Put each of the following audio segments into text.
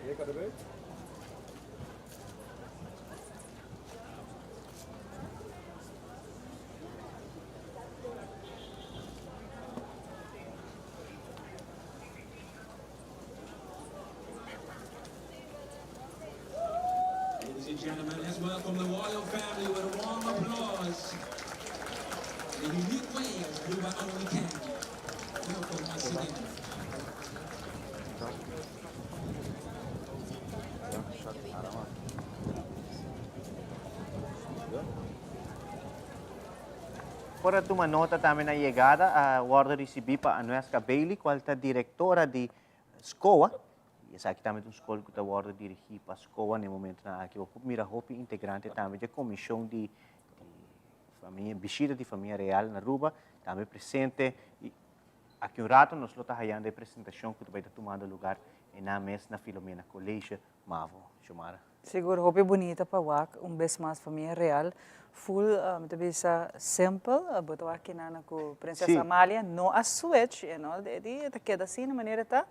Ladies and gentlemen, let's welcome the royal family with a warm applause. In a unique way as Aruba only can. Welcome once again. Por a tuma nota tambe na yegada a wordo ricibi pa Anueska Bailey cual ta directora di SCOA y esaki tambe ta un scol cu ta wordo dirigi pa SCOA na e momentonan aki. Bo por mira hopi integrante tambe dje comision di famia, bishita di famia real na Aruba tambe presente y aki un rato nos lo ta hayando e presentacion cu ta bay ta tumando lugar ena mes na Filomena College Mavo. Xiomara. Sigur hopi bunita pa wak un bes mas famia real full mi ta bisa simpel bo ta wak kinana ku princesa Amalia no a switch you know di ta keda asina manera ta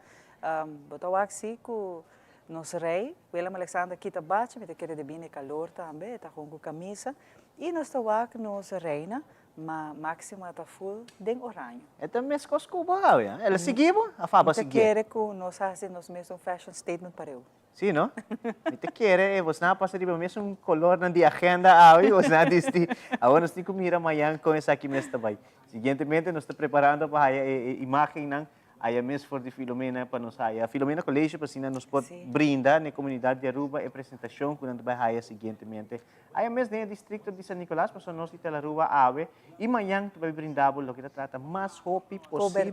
bo ta wak si ku nos rey Willem Alexander kita bachi mi ta kere di bini e kalor tambe e ta kon ku kamisa i nos ta wak nos reina ma Maxima ta full den oraño. E ta meskos ku bo awe, el a sigui bo? Of abo a Mi ta siguié? kere ku nos a hasi nos mes un fashion statement pareu. Sí, no? Mi ta kere e bosnan a pasa riba mesun colornan di agenda awe, bosnan a disti. Awor nos tin cu mira mañan con esaki mes ta bay. Siguientemente nos ta preparando pa haya e imagennan aya mes for di Filomena pa nos haya Filomena College pa asina nos por brinda na e comunidad di Aruba e presentacion cu nan ta bay haya siguientemente aya mes den e districto di San Nicolas pasobra nos di Telaruba awe y mañan ta bay brinda bo loke ta trata mas hopi posibel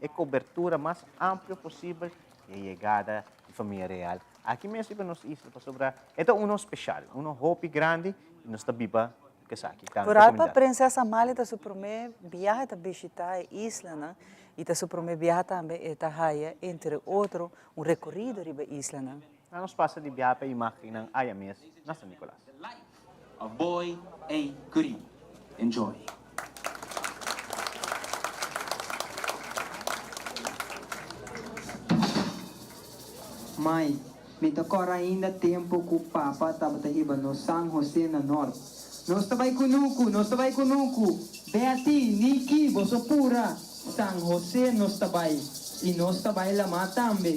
e cobertura mas amplio posibel E yegada di famia real aki mes riba nos isla pasobra e ta uno special, uno hopi grandi y nos ta biba ku esaki tantu Vooral pa comunidad. Princesa Amalia ta su prome biaha e ta bishita e islanan y ta su prome biaha tambe e ta haya entre otro un recorido riba e islanan. Na nos pasa di biaha pa e imagennan aya mes na San Nicolas. The life of Boy A. Curie. Enjoy. Mai, mi ta kòrda ainda tempu ku papa tabata hiba nos San Jose na Nort. Nos ta bai kunuku, nos ta bai kunuku! Betty, Niki, boso pura! San Jose nos ta bai, i nos ta bai lamá tambe.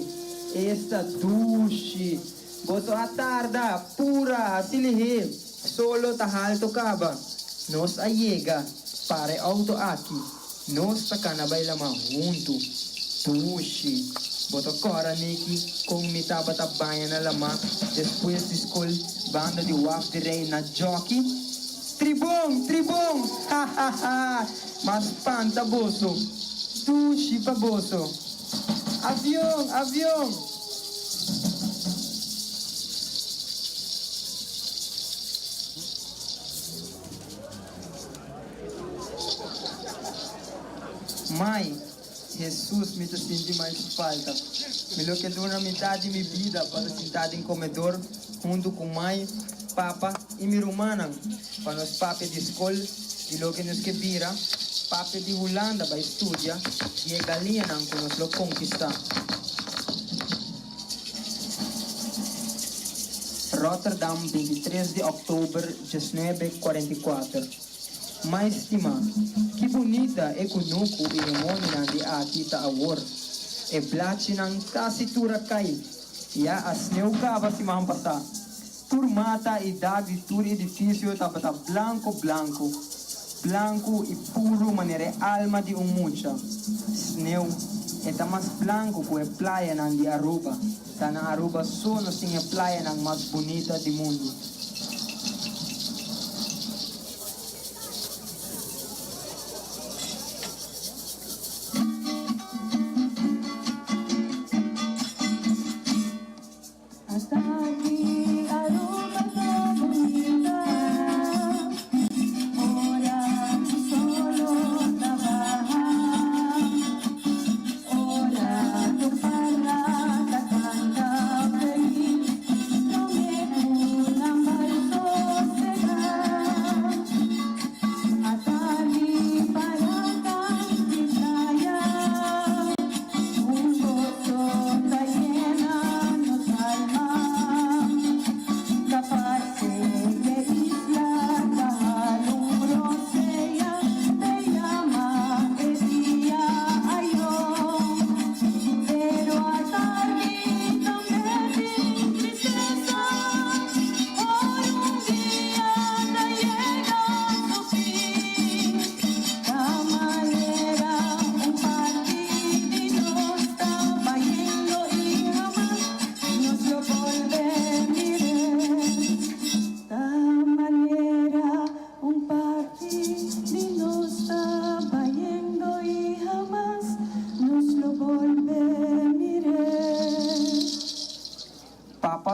Esta dushi! Boso a tarda, pura, hasi lihé, solo ta halto kaba. Nos a yega, para e outo aki, nos ta kana bai lama huntu. Dushi! Bo ta kòrda, Niki, kon mi tabata baña na lamá despues di skol banda di waf di rei na Jockey? Tribon! Tribon! Ha ha ha! M'a spanta boso! Dushi pa boso! Avion! Avion! Mai, Hesus, mi ta sinti mas falta. Mi lo ke duna mitad di mi bida pa ta sintá den komedor huntu ku mai, papa i mi rumannan pa nos papia di skol, di loke nos ke bira, papia di Hulanda bai studia di e galiñanan ku nos lo konkistá. Rotterdam, 23 di òktober diesnuebe kuarenta i kuater. Mai stimá, ki bunita e kunuku i e moninan di aki ta awor. E blachinan kasi tur a kai. Ya a sneu kaba siman pasá. Tur mata i dak di tur edifisio tabata blanku blanku, blanku i puru manera e alma di un mucha. Sneu, e ta mas blanku ku e playanan di Aruba. Ta na Aruba so nos tin e playanan mas bunita di mundu.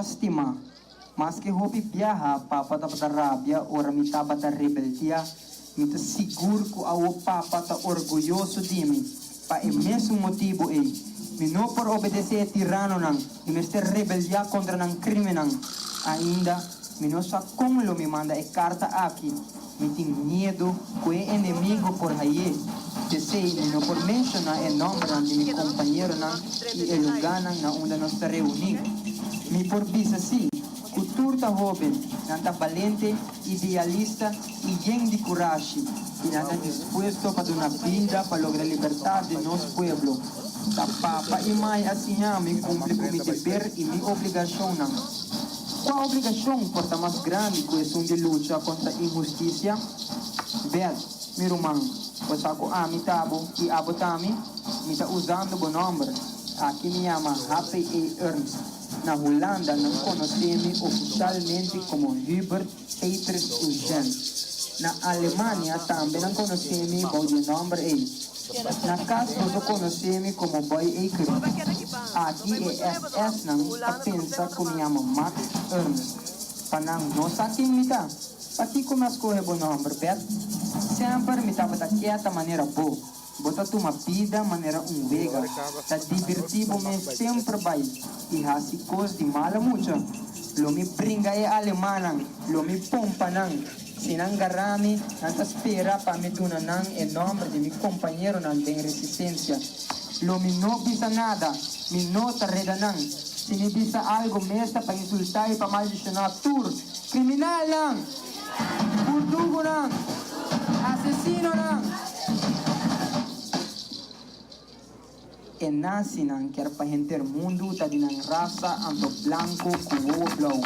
stimá. Maske hopi biaha papa tabata rabia ora mi tabata rebeldiá, mi ta sigur ku awo papa ta orguyoso di mi pa e mesun motibu ei. Mi no por obedesé e tiranonan, mi mester rebeldiá kontra nan krímennan. Ainda mi no sa kon lo mi manda e karta aki. Mi tin miedu ku e enemigu por hay'é. P'esei mi no por menshoná e nòmbernan di mi kompañeronan i e lugánan na unda nos ta reuní. Mi por bisa sí ku tur ta hóben, nan ta balente, idealista i yen di kurashi, i nan ta dispuesto pa duna bida pa logra libertat di nos pueblo. Ta papa i mai a siña mi kumpli ku mi deber i mi obligashonnan. Kua obligashon por ta mas grandi ku esun di lucha kontra inhustisia? Bèt, mi ruman, bo sa ku ami ta bo i abo ta mi? Mi ta usando bo nòmber. Aki mi yama H.P.E. Ernst. Na Hulanda nan konosé mi ofishalmente komo Hubert Petrus Eugène. Na Alemania tambe nan konosé mi bou di e nòmber ei. Na kas boso konosé mi komo Boy Eekhoorn. Aki e SS-nan ta pensa ku mi yama Max Ernst. Pa nan no sa ken mi ta. Pakiko mi a skohe bo nòmber, Bert? Semper mi tabata kieta manera bo. Bo ta tuma bida manera un wega, ta dibertí bo mes semper bai i hasi kos di mala mucha. Lo mi bringa e alemannan, lo mi pompa nan. Si nan gará mi, nan ta spera pa mi duna nan e nòmber di mi kompañeronan den resistensia. Lo mi no bisa nada, mi no ta reda nan. Si mi bisa algu mes ta pa insultá i pa maldishoná tur kriminalnan! Burdugonan! Asesinonan! E nazinan kier pa henter mundu ta di nan rasa anto blanco cu wowo blauw.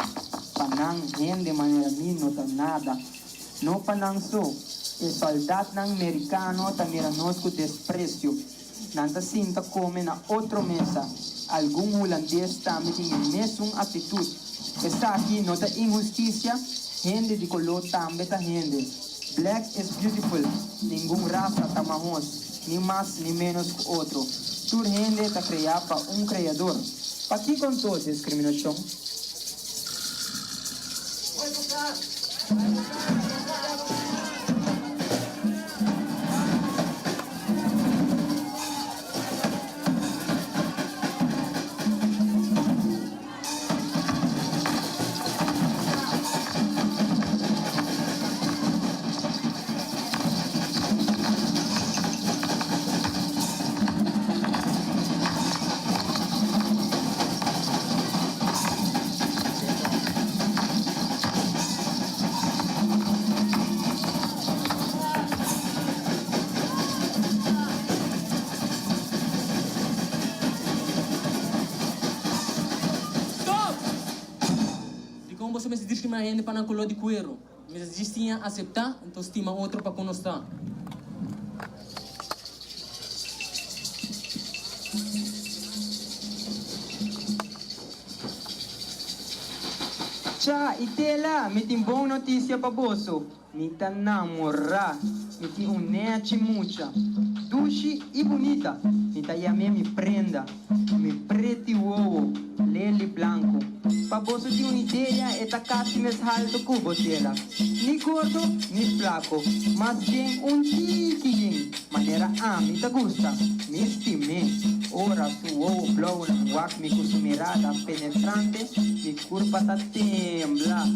Pa nan hende manera mi no ta nada. No pa nan so, e soldatnan mericano ta mira nos cu desprecio. Nan ta sinta come na otro mesa. Algun hulandes tambe tin e mesun actitud. Esaki no ta inhusticia? Hende di color tambe ta hende. Black is beautiful, ningun rasa ta mahos, ni mas ni menos ku otro. Tur hende ta kreá pa un Kreador. Pakiko anto diskriminashon? Stop! Dikon boso mester diskriminá hende pa nan koló di kueru? Mester djis siña aseptá, anto stima otro pa kon nos ta. Cha i Tela, mi tin bon notisia pa boso. Mi ta namorá. Mi tin un nechi mucha, dushi i bunita. Mi ta yam'é mi prenda, mi preti wowo, leli blanku. Pa boso tin un idea, e ta kasi mes haltu ku bo, Tela. Ni gordo, ni flako, mas bien un tiki yin, manera ami ta gusta. Mi stim'é. Ora su wowo blaunan wak mi ku su mirada penetrante, mi kurpa ta tembla.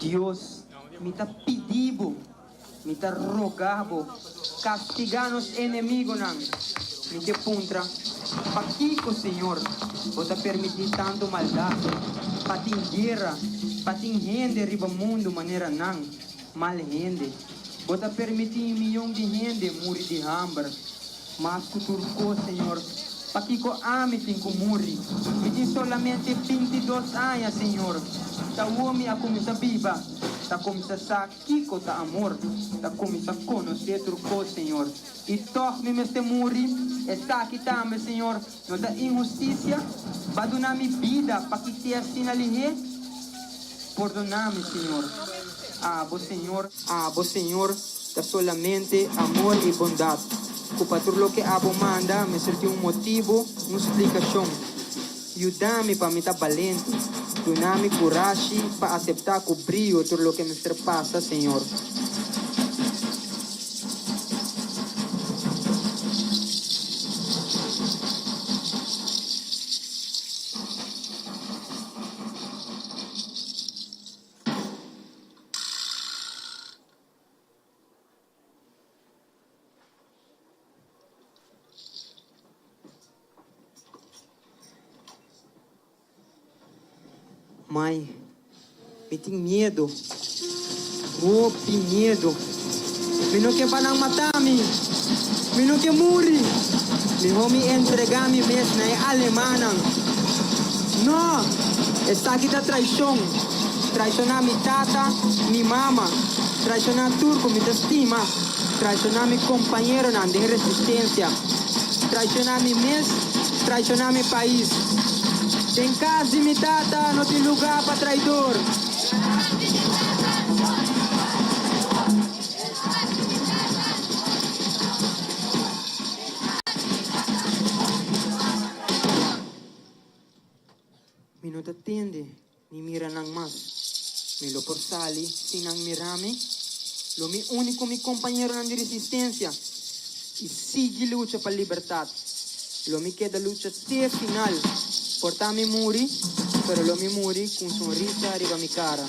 Dios, mi ta pidi bo, mi ta roga bo, kastigá nos enemigonan. Mi ke puntra, Pakiko, Señor, bo ta permití tantu maldat, pa tin guera, pa tin hende riba mundu manera nan, mal hende? Bo ta permití miyon di hende muri di hamber. Mas ku tur kos, Señor, pakiko ami tin ku muri? Mi tin solamente bintidos aña, Señor. Ta awor mi a kuminsá biba, ta kuminsá sa kiko ta amor, ta kuminsá konosé tur kos, Señor. I tòg mi mester muri? Esaki tambe, Señor, no ta inhustisia? Bo a duna mi bida pa kit'é asina lihé? Pordoná mi, Señor. Abo, Señor. Abo, Señor, ta solamente amor i bondat, ku pa tur loke Abo manda mester tin un motibu, un splikashon. Yuda mi pa mi ta balente. Duna mi kurashi pa aseptá ku brio tur loke mester pasa, Señor. Mai, mi tin miedu, hopi miedu. Mi no ke pa nan mata mi, mi no ke muri. Mihó mi entregá mi mes na e alemannan. No! Esaki ta traishon! Traishoná mi tata, mi mama, traishoná tur ku mi ta stima, traishoná mi kompañeronan den resistensia, traishoná mi mes, traishoná mi pais. Den kas di mi tata no tin lugá pa traidor. Mi no ta tende ni mira nan mas. Mi lo por sali sin nan mira mi? Lo mi uni ku mi kompañeronan di resistensia i sigui lucha pa libertat. Lo mi keda lucha te final. Por ta mi muri, pero lo mi muri ku un sonrisa riba mi kara.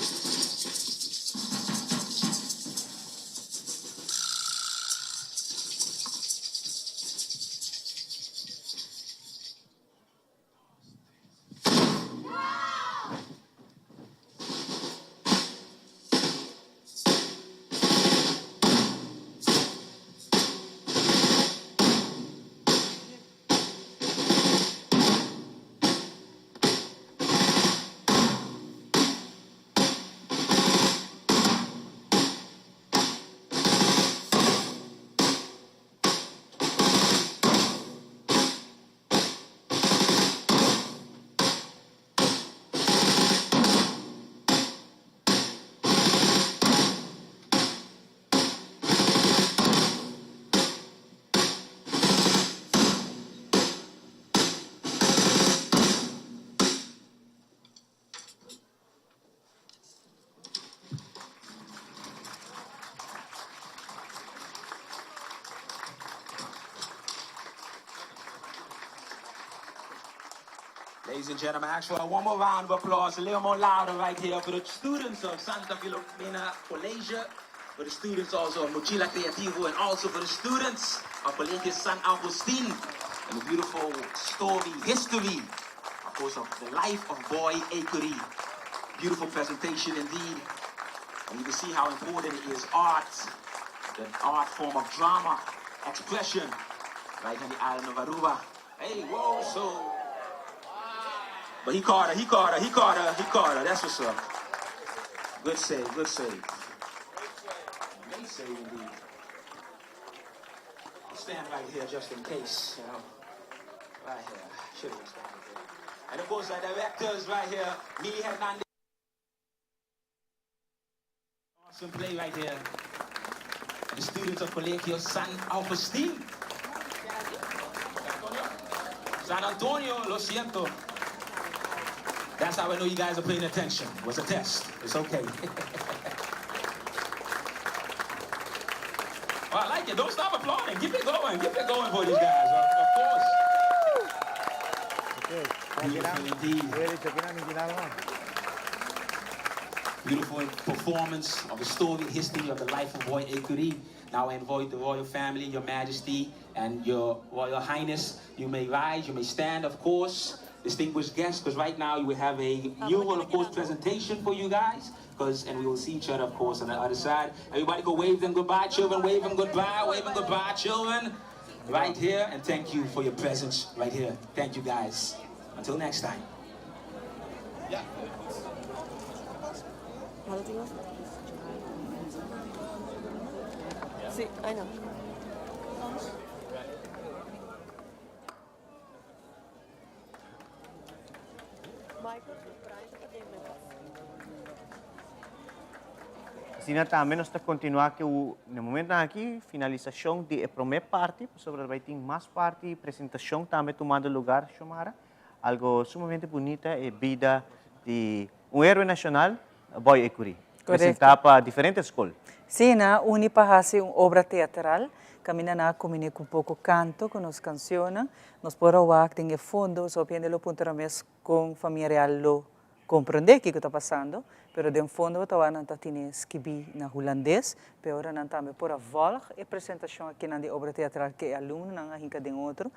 Ladies and gentlemen, actually, one more round of applause, a little more louder right here for the students of Santa Filomena Colegio, for the students also of Mochila Creativo, and also for the students of Colegio San Agustin, and the beautiful story, history, of course, of the life of Boy Ecury. Beautiful presentation indeed. And you can see how important it is art, the art form of drama, expression, right on the island of Aruba. Hey, whoa, so. But he caught her, he caught her, he caught her, he caught her. That's what's up. Good save, good save. Great save indeed. Stand right here just in case, you know. Right here. Should have stand right here. And of course, our directors right here, Mili Hernandez. Awesome play right here. The students of Colegio San Agustin. San Antonio, lo siento. That's how I know you guys are paying attention. It was a test. It's okay. well, I like it. Don't stop applauding. Keep it going. Keep it going for these guys. Of, of course. Okay. Beautiful indeed. Beautiful performance of the story, history of the life of Boy Ecury. Now I invite the royal family, your majesty, and your royal highness. You may rise, you may stand, of course, distinguished guests, because right now you will have a mural, of course, presentation for you guys. Cause, and we will see each other, of course, on the other side. Everybody go wave them goodbye, children. Wave them goodbye. Wave them goodbye, children. Right here. And thank you for your presence right here. Thank you, guys. Until next time. Asina tambe nos ta continua cu na e momentonan aki finalisacion di e prome parti pasobra bay tin mas parti presentacion tambe tumando lugar Xiomara. Algo sumamente bunita e bida di un héroe nacional Boy Ecury. Presenta pa diferente scol. Sí, nan a uni pa haci un obra teatral caminda nan a cuminí cu poco canto cu nos cancionnan. Nos por a wak den e fondo, so hende lo puntra mes con famia real lo comprende kico ta pasando, pero den fondo bo ta wak nan ta tene skibi na Hulandes, pero ora nan tambe por a volg e presentacion akinan di obra teatral cu e alumnonan a hinca den otro.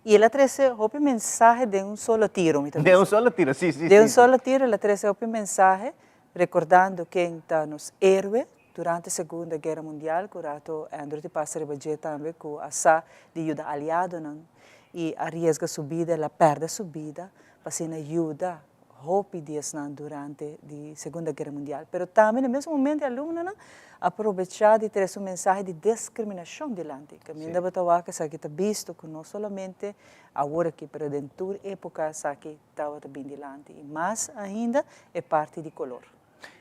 Y el a trece hopi mensahe den un solo tiro, mi ta bisa. Den un solo tiro, si, si. Den un solo tiro el a trece hopi mensahe, recordando ken ta nos héroe durante Segunda Guera Mundial, cu rato Andrew ti pasa riba dje tambe, cu a sa di yuda aliadonan y a riesga su bida, el a perde su bida pa asina yuda hopi di esnan durante di Segunda Guera Mundial. Pero tambe na mesun momento e alumnonan a probecha di trece un mensahe di discriminacion dilanti. Caminda bo ta wak esaki ta bisto cu no solamente awor aki pero den tur epoca esaki tabata bin dilanti y mas ainda e parti di color.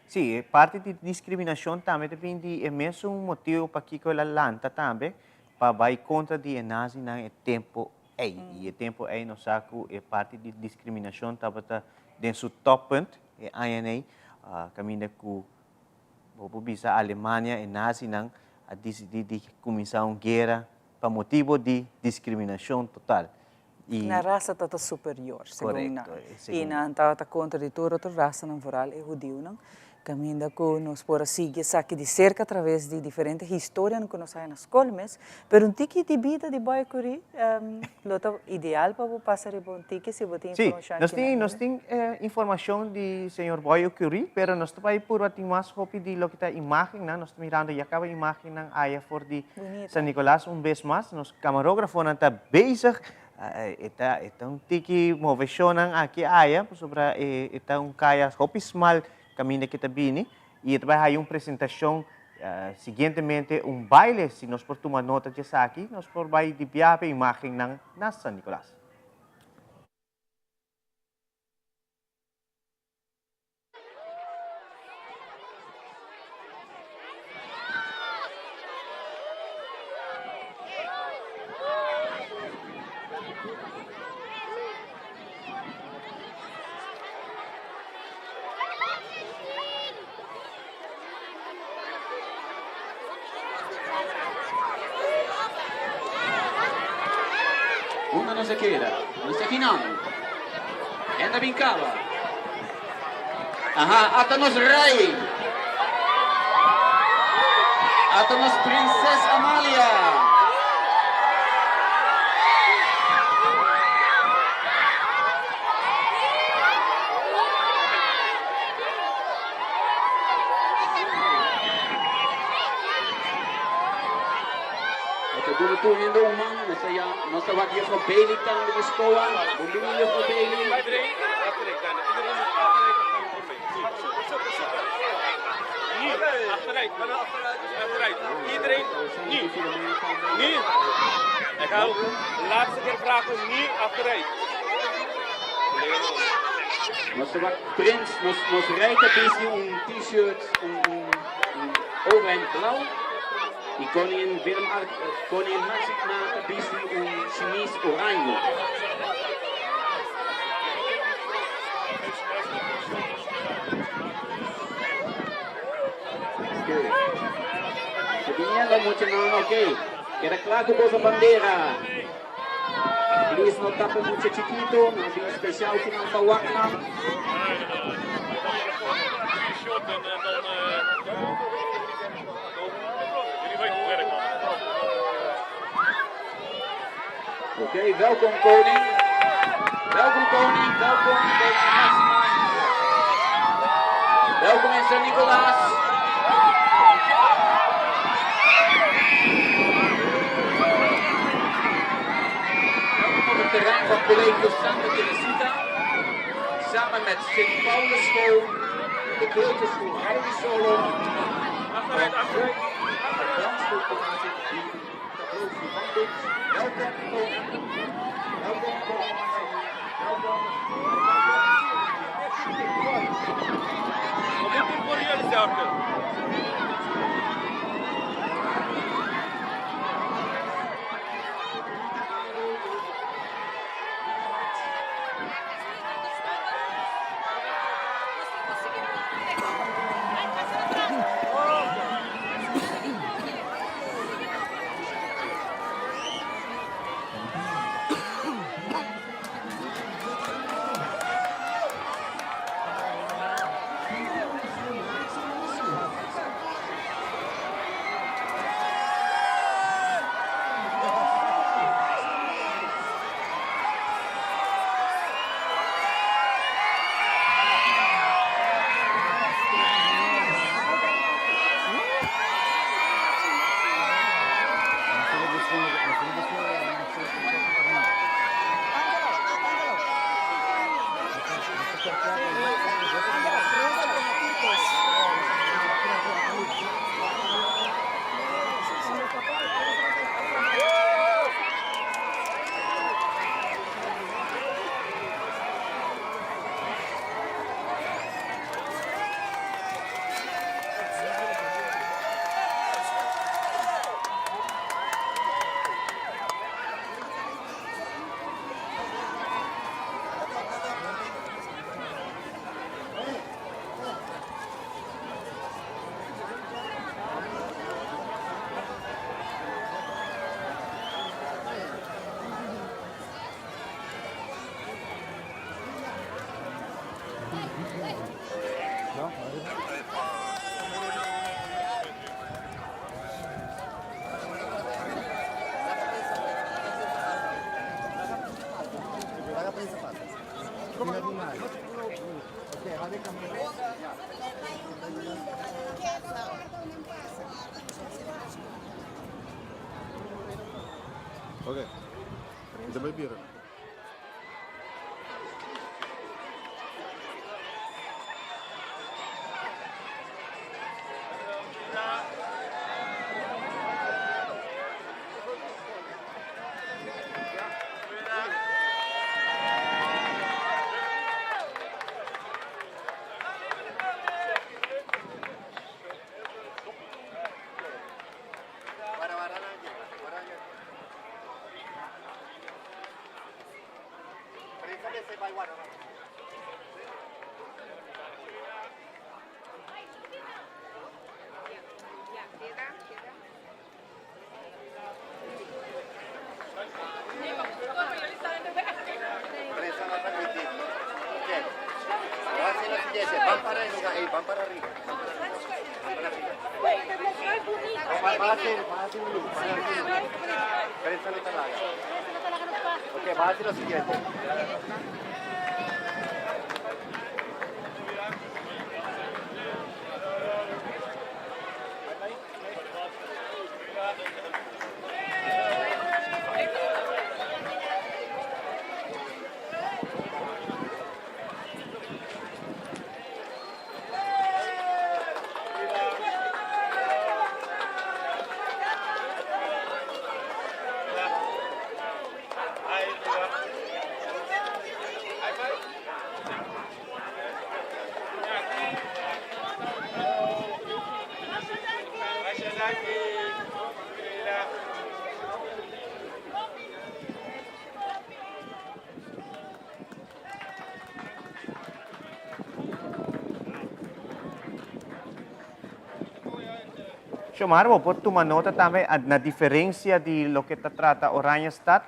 Sí, e parti di discriminacion tambe ta bin di e mesun motibo pakico el a lanta tambe pa bay contra di e nazinan e tempo ei. I e tempu ei nos sa ku e parti di diskriminashon tabata den su toppunt, e añanan ei, kaminda ku bo por bisa Alemania, e nazinan a disidí di kuminsá un guera pa motibu di diskriminashon total. I. Nan rasa tabata superior, segun nan. I nan tabata kontra di tur otro rasanan, vooral e hudiunan. Caminda cu nos por a sigui esaki di cerca a traves di diferente historianan cu nos haya na scol mes, pero un tiki di bida di Boy Curie lo ta ideal pa bo pasa riba un tiki si bo tin informacion aki na. Si, nos tin informacion di señor Boy Curie, pero nos ta bay purba tin mas hopi di loke ta imagennan, nos ta mirando ya caba imagennan aya for di San Nicolas un bes mas, nos camarografonan ta bezig, e ta e ta un tiki movecionnan aki aya pasobra e ta un caya hopi smal Caminda ke ta bini y e ta bay haya un presentacion siguientemente un baile si nos por tuma nota di esaki nos por bay di biaha p'e imagennan na San Nicolas. Unda nos a keda? Nos ta kinan. Hende a bin kaba. Aha, ata nos rei. Ata nos prinses Amalia. Oké, duna tur hende un man. Nos a ya, nos ta wak Juffrouw Bailey tambe di Skoa. Bon bini Juffrouw Bailey. Nos ta wak Prins, nos, nos rei ta bisti un t-shirt, un, un, un overhemd blauw. Y koningin Willem, koningin Maxima ta bisti un shimis oranje. Ta biniendo muchanan, ok. Keda kla ku boso bandera. Please no tapa mucha chikito, nan bin special ki nan pa wak nan. Oké, welkom koning. Welkom koning, welkom koningin Maxima. Welkom in San Nicolaas. Welkom op het terrein van Colegio Santa Teresita. Samen met Sint Paulusschool, de kleuterschool Solo, Welkom koning. Welkom koningin Maxima. Welkom. Xiomara, bo por tuma nota tambe na diferencia di loke ta trata Oranjestad.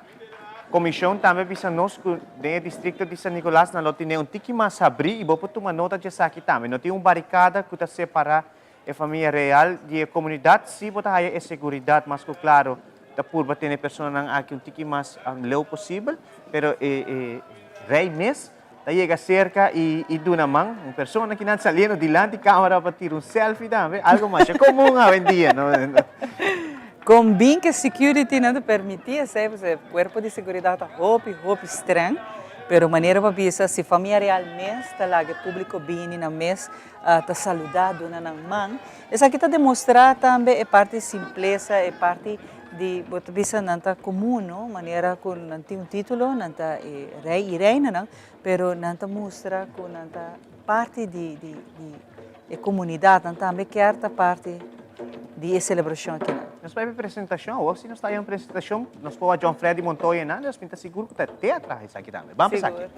Comision tambe a bisa nos cu den e districto di San Nicolas nan lo tine un tiki mas habri y bo por tuma nota djesaki tambe. No tin un baricada cu ta separa e famia real di e comunidad. Si bo ta haya e seguridad mas cu claro ta purba tene personanan aki un tiki mas leu posibel, pero e e rey mes ta yega cerca y y duna man. Un persona ki nan saliendo dilanti camera pa tira un selfie tambe, algo masha comun awendia, no? Con bin ke security nan ta permiti esey, pues e cuerpo di seguridad ta hopi, hopi streng, pero manera bo a bisa, si famia real mes ta laga e publico bini nan mes ta saluda, duna nan man, esaki ta demostra tambe e parti simplesa, e parti di bo ta bisa nan ta comun, no, manera cu nan tin un titulo, nan ta e rey y reinanan, pero nan ta mustra cu nan ta parti di di di e comunidad, nan tambe kier ta parti di e celebracion akinan. Nos bai pa e presentacion awor, si nos ta haña un presentacion, nos por wak John Freddy Montoya einan, nos mi ta sigur cu ta te a traha esaki tambe. Ban pa esaki.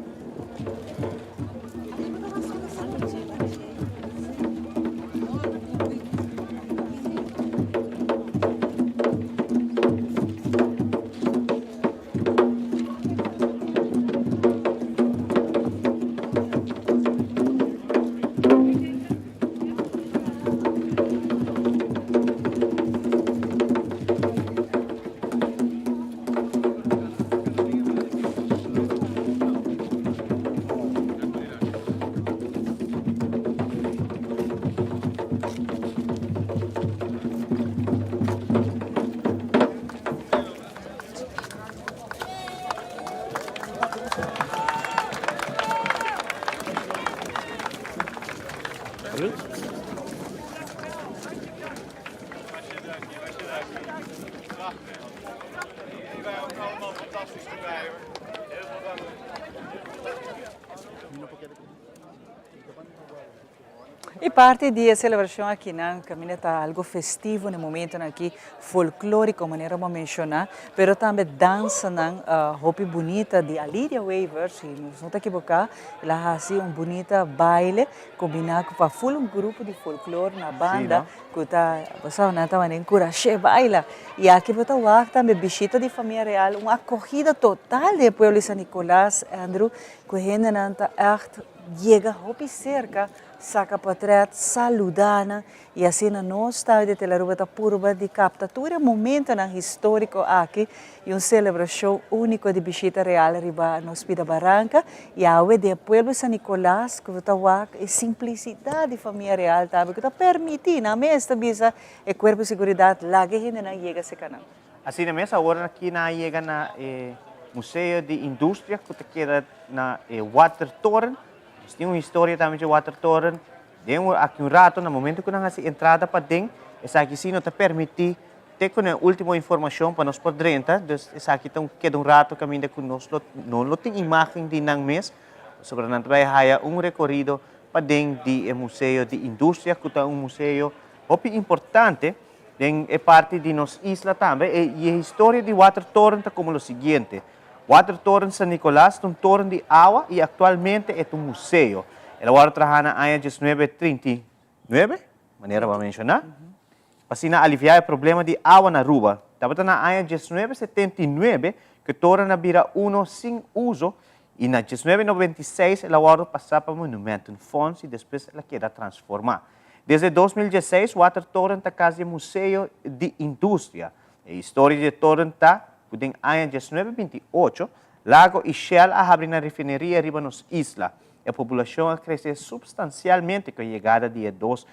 E parti di e celebracion akinan caminda ta algo festivo na e momentonan aki, folklorico manera bo a menciona, pero tambe dansanan hopi bunita di Alidia Wever, si nos no ta ekiboca, el a haci un bunita baile combina cu pa full un grupo di folklor na banda cu ta, bo sa, nan ta manera encurashe baila. Y aki bo ta wak tambe bishita di famia real, un acogida total di e pueblo di San Nicolas, Andrew, cu hendenan ta echt Yega hopi serka, saka potret, saluda nan y asina nos ta di Telaruba ta purba di kapta tur e momentonan historico aki y un celebracion unico di bishita real riba nos pida baranca y awe den e pueblo San Nicolas cu ta wak e simplicidad di famia real tambe cu ta permiti nan mes ta bisa e cuerpo di seguridad laga e hendenan yega serka nan. Asina mes awor aki nan a yega na e Museo di Industria ku ta keda na e Watertoren. Nos tin un historia tambe dje Watertoren. Den un aki un rato na momento ku nan hasi entrada paden esaki si no ta permití te ku e ultimo informashon pa nos por drenta. Dus esaki ta keda un rato kaminda ku nos lo no lo tin imágen di nan mes pasobra nan ta bai haya un rekorido paden di e Museo di Industria ku ta un museo hopi importante. Den e parti di nos isla tambe e y e historia di Watertoren ta como lo siguiente, Watertoren San Nicolas ta un toren di awa y actualmente e ta un museo. El a worde traha na aña 1939, manera bo a menciona, pa asina alivia e problema di awa na Aruba. Tabata na aña 1979 cu e toren a bira uno sin uso y na 1996 el a worde pasa pa Monumentenfonds y despues el a keda transforma. Desde 2016 Watertoren ta kas di e Museo di Industria. E historia di e toren ta ku den aña 1928 Lago i Shell a habri nan refineria riba nos isla. E populashon a krese supstansialmente ku e yegada di e dos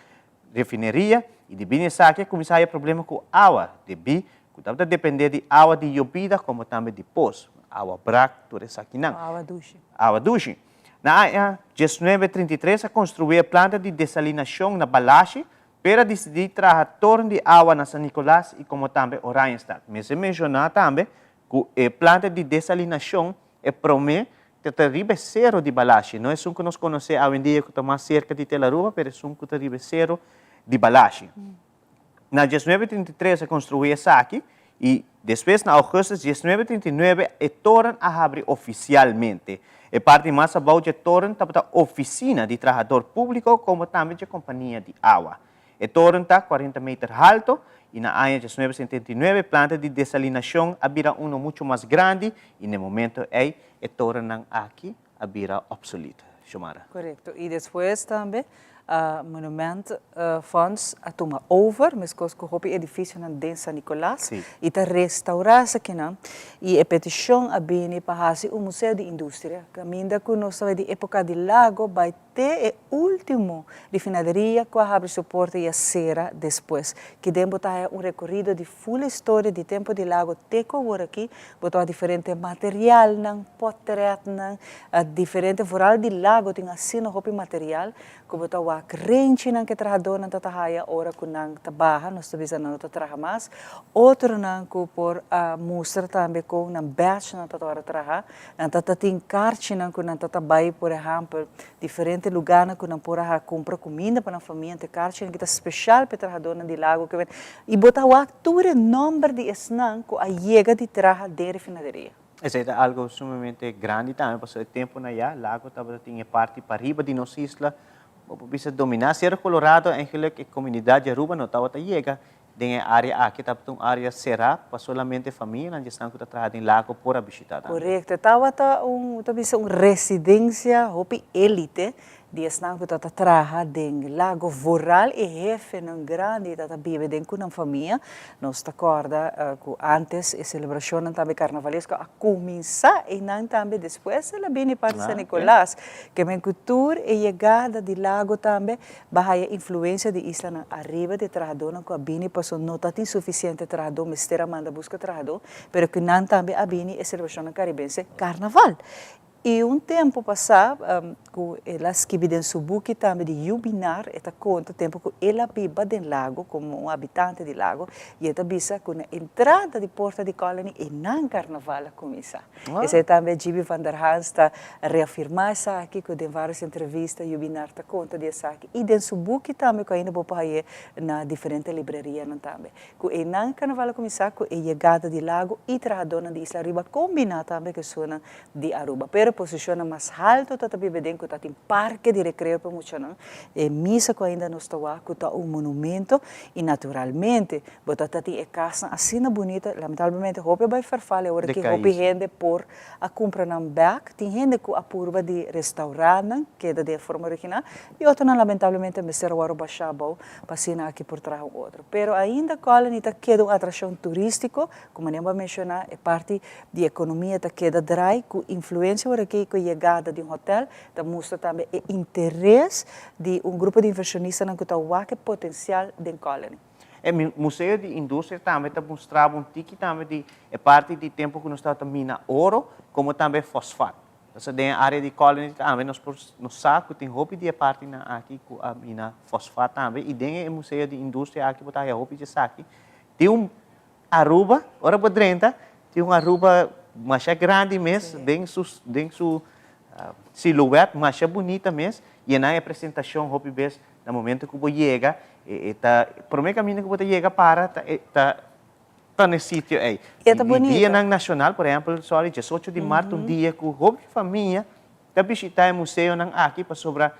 refineria i debí na esaki a kuminsá haya problema ku awa debí ku tabata dependé di awa di yobida komo tambe di pos, awa brak, tur esakinan. Awa dushi. Awa dushi. Na aña 1933 a konstruí e planta di desalinashon na Balashi, pero a disidí traha toren di awa na San Nicolas i komo tambe Oranjestad. Mester menshoná tambe ku e planta di desalinashon e promé ta ta riba e sero di Balashi, no esun ku nos konosé awendia ku ta mas serka di Tel Aruba, pero esun ku ta riba e sero di Balashi. Na 1933 a konstruí esaki i despues na ougùstus 1939 e toren a habri ofisialmente. E parti mas abou dje toren tabata ofisina di trahador públiko komo tambe dje kompania di awa. E toren ta 40 meter halto Y na aña 1979 planta di desalinacion a bira uno mucho mas grandi y na e momento ey e torennan aki a bira obsoleto. Xiomara. Correcto. Y despues tambe Monument Fonds a tuma over, mescos cu hopi edificionan den San Nicolas, y ta restaura esakinan. Y e peticion a bini pa haci un museo di industria, caminda cu nos ta bay di epoca di lago bay te e ultimo refinaderia cu a habri su porta y a cera despues. Kiden bo ta haya un recorido di full historia di tempo di lago te cu awor aki, bo ta wak diferente materialnan, potretnan, diferente, vooral di lago tin asina hopi material cu bo ta wak renchinan cu e trahadornan ta ta haya ora cu nan ta baha, nos ta bisa nan no ta traha mas, otronan cu por a mustra tambe con nan badgenan ta ta ora traha, Nan ta ta tin karchinan ku nan ta ta bai, por ehèmpel, diferente lugánan ku nan por a kumpra kuminda pa nan famia. Anto e karchinan ki ta speshal pa e trahadónan di lago ke I bo ta wak tur e nòmber di esnan ku a yega di traha den refinaderia. Esei ta algu sumamente grandi tambe pasobra e tempunan ya lago tabata tin e parti pariba di nos isla, bo por bisa dominá Sierra Colorado, eigenlijk e komunidat di Aruba no tabata yega Den e área aki tabata un área será pa solamente famianan di esnan ku ta traha den lago por a bishitá tambe. Korekto. Tabata un, ta bisa un residensia hopi élite di esnan ku tabata traha den lago. Vooral e hefenan grandi tabata biba den ku nan famia. Nos ta kòrda ku ántes e selebrashonnan tambe karnavalesko a kuminsá einan tambe, despues el a bini parti San Nicolas. Ke men ku tur e yegada di lago tambe Ba haya influencia di islanan ariba di trahadónan ku a bini paso no ta tin sufisiente trahadó mester a manda buska trahadó, pero ku nan tambe a bini e selebrashonnan karibense karnaval. I un tempu pasá ku el a skibi den su buki tambe di Yubinar e ta konta tempu ku el a biba den Lago komo un habitante di Lago i e ta bisa ku na entrada di porta di Colony einan karnaval a kuminsá. Esei tambe GB van der Hans ta reafirmá esaki ku den vários entrevista Jubinar ta konta di esaki i den su buki tambe ku ainda bo por hañ'é na diferente librerianan tambe. Ku einan karnaval a kuminsá ku e yegada di Lago i trahadónan di Isla Riba kombiná tambe ku esunnan di Aruba. Pero posishonnan mas haltu ta ta biba den ku ta tin parke di rekreo pa muchanan, e misa ku ainda nos ta wak ku ta un monumento i naturalmente Bo ta ta tin e kasnan asina bunita, lamentablemente hopi a bai ferfal e ora ki hopi hende por a kumpra nan bek. Tin hende ku a purba di restaurá nan, keda den e forma original, i otronan lamentablemente mester a wòrdu bashá abou pa asina aki por traha un otro. Pero ainda Colony ta keda un atrashon turístiko, ku manera bo a menshoná e parti di ekonomia ta keda drai ku influensia ora ki ku e yegada di un hotèl ta mustra tambe e interes di un grupo di invershonistanan ku ta wak e potensial den Colony. E Museo di Industria tambe ta mustra bo un tiki tambe di e parti di tempo ku nos tabata mina oro komo tambe fosfat. Pasobra den e área di Colony tambe nos por nos sa ku tin hopi di e partinan aki ku a mina fosfat tambe i den e Museo di Industria aki bo ta haya hopi di esaki. Tin un Aruba, ora bo drenta tin un Aruba masha grandi mes den su den su siluet masha bunita mes i e nan e presentashon hopi bes Na momento ku bo yega, e ta promé kaminda ku bo ta yega para ta e ta ta na e sitio ei. E ta bunita. I dianan nashonal, por ehèmpel, sòri, diesocho di mart un dia ku hopi famia ta bishitá e museonan aki pasobra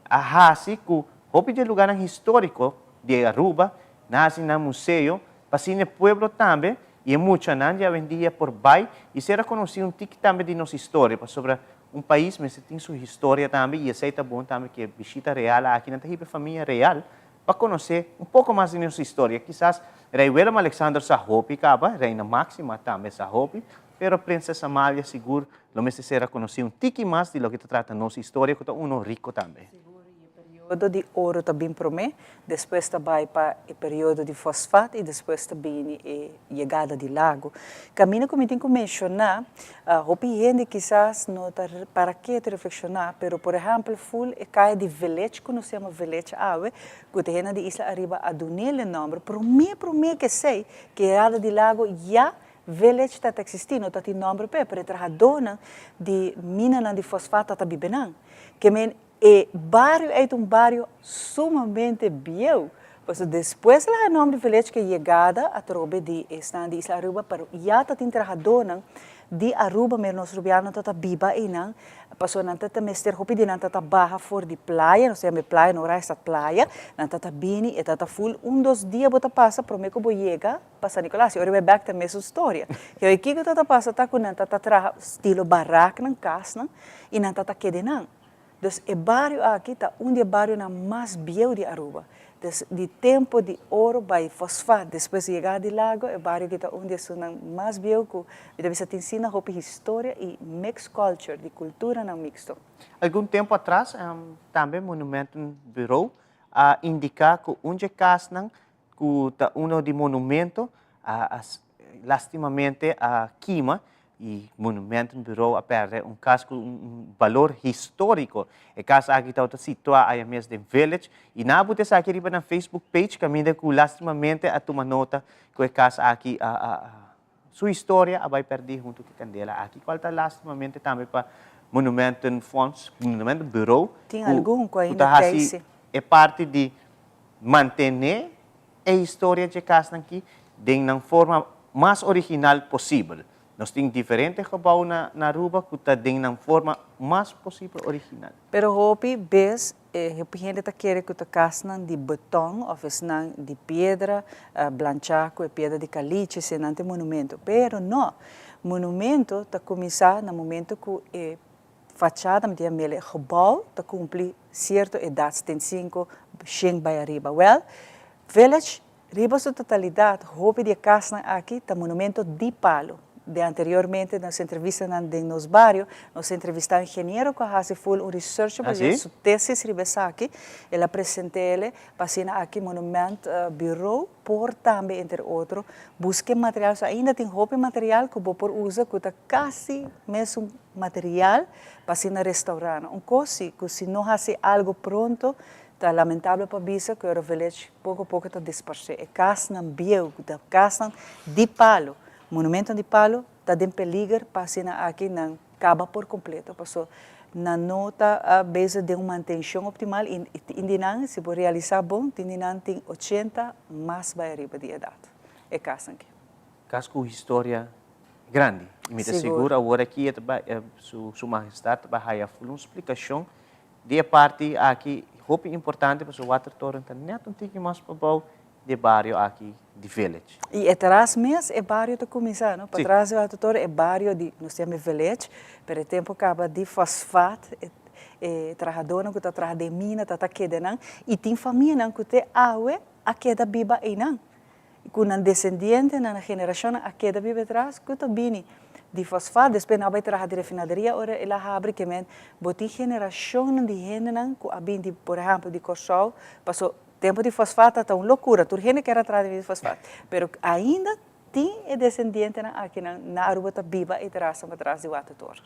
a hasi ku hopi di e lugánan históriko di Aruba nan hasi nan museo pa asina e pueblo tambe i e muchanan di awendia por bai i ser a konosí un tiki tambe di nos historia pasobra Un pais mester tin su historia tambe y esey ta bon tambe cu e bishita real aki nan ta hiba e famia real pa conoce un poco mas di nos historia. Kisas Rey Willem Alexander sa hopi caba, Reina Maxima tambe sa hopi, pero Prinses Amalia sigur lo mester ser a conoci un tiki mas di loke ta trata nos historia cu ta uno rico tambe. Sigur y e periodo di oro ta bin prome, despues ta bai pa e periodo di fosfat y despues ta bini e yegada di lago. Caminda cu mi tin cu menciona, hopi hende kisas no ta para ketu reflexiona, pero por ehempel ful e caya di Village cu nos yama Village awe, cu ta hende di Isla Ariba a dunele nomber, prome prome cu esey, cu yegada di lago ya Village ta ta existi, no ta tin nomber p'e, pero e trahadornan di minanan di fosfat ta ta biba nan. Ke men e bario ei ta un bario sumamente bieu. Pasobra despues el a haña nòmber di Village ku e yegada atrobe di esnan di Isla Aruba, pero ya ta tin trahadónan di Aruba, mira nos rubianonan ta ta biba einan, pasobra nan ta ta mester hopi di nan ta ta baha for di playa, nos ta yama e playa, no Rajstad playa, nan ta ta bini, e ta ta ful un dos dia bo ta pasa prome ku bo yega pa San Nicolas, i ora bo bek ta mesun storia. Kiko kiko ta ta pasa ta ku nan ta ta traha stilo baraknan, kasnan, i nan ta ta kede nan. Dus e bario aki ta un di e barionan mas bieu di Aruba. Dus di tempo di oro bai fosfat, despues di yegada di lago, e bario aki ta un di esunnan mas bieu ku mi ta bisa tin asina hopi historia i mixed culture, di kulturanan mixto. Algun tempo atras tambe Monumentenbureau a indica cu un dje casnan cu ta uno di monumento a lastimamente a kima y Monumentenbureau a perde un cas cu un balor historico. E cas aki tabata situa aya mes den Village y nan a buta esaki riba nan Facebook page caminda cu lastimamente a tuma nota cu e cas aki a a su historia a bay perdi hunto cu e candela aki cual ta lastimamente tambe pa Monumentenfonds, Monumentenbureau Tin algun cu cu ainda ta haci tey si. e parti di mantene e historia dje kasnan ki den nan forma mas original posibel. Nos tin diferente gebou na na Aruba ku ta den nan forma mas posibel original. Pero hopi bes e hopi hende ta kere ku ta kasnan di beton of esnan di piedra blanchá ku e piedra di caliche, esei nan ta e monumento. Pero no, monumento ta kuminsá na momento ku e fachada, mi ta yam'el e gebou, ta kumpli sierto edat, 75, shen bai ariba. Wèl, Village riba su totalidat, hopi di e kasnan aki ta monumento di palu. De anteriormente nos entrevistanan den nos bario, nos a entrevistá ingeniero ku a hasi ful un research pa su tesis riba esaki. El a present'el pa asina aki Monument Bureau por tambe entre otro buska e material. So ainda tin hopi material ku bo por usa ku ta kasi mesun material pa asina restaurá nan. Un kos si ku si no hasi algu pronto ta lamentable pa bisa ku Euro Village poko poko ta disparsé. E kasnan bieu ku ta kasnan di palu, monumentonan di palu ta den peliger pa asina aki nan kaba por kompleto paso nan no ta bezig den un mantenshon optimal i tin di nan si bo realisá bon tin di nan tin ochenta mas bai ariba di edat e kasnan aki. Kas ku historia grandi. I mi ta sigur awor aki e ta bai, su Mahestad ta bai haya ful un splikashon di e parti aki hopi importante pasobra Watertoren ta nèt un tiki mas pabou di e bario aki di Village. I e tras mes e bario ta kuminsá, no? Patras di Watertoren e bario di, nos ta yama e Village, pero e tempu kaba di fosfat, e trahadónan ku ta traha den mina ta ta keda nan i tin famianan ku te awe a keda biba einan. Ku nan desendientenan, nan generashonnan a keda biba atras ku ta bini di fosfat, despues nan a bai traha di refinaderia ora el a habri ke men bo tin generashonnan di hendenan ku a bini di por ehèmpel di Kòrsou, paso tempu di fosfat ta un lokura, tur hende kier a traha di fosfat, pero ainda tin e desendientenan akinan na Aruba ta biba e terasnan patras di Watertoren.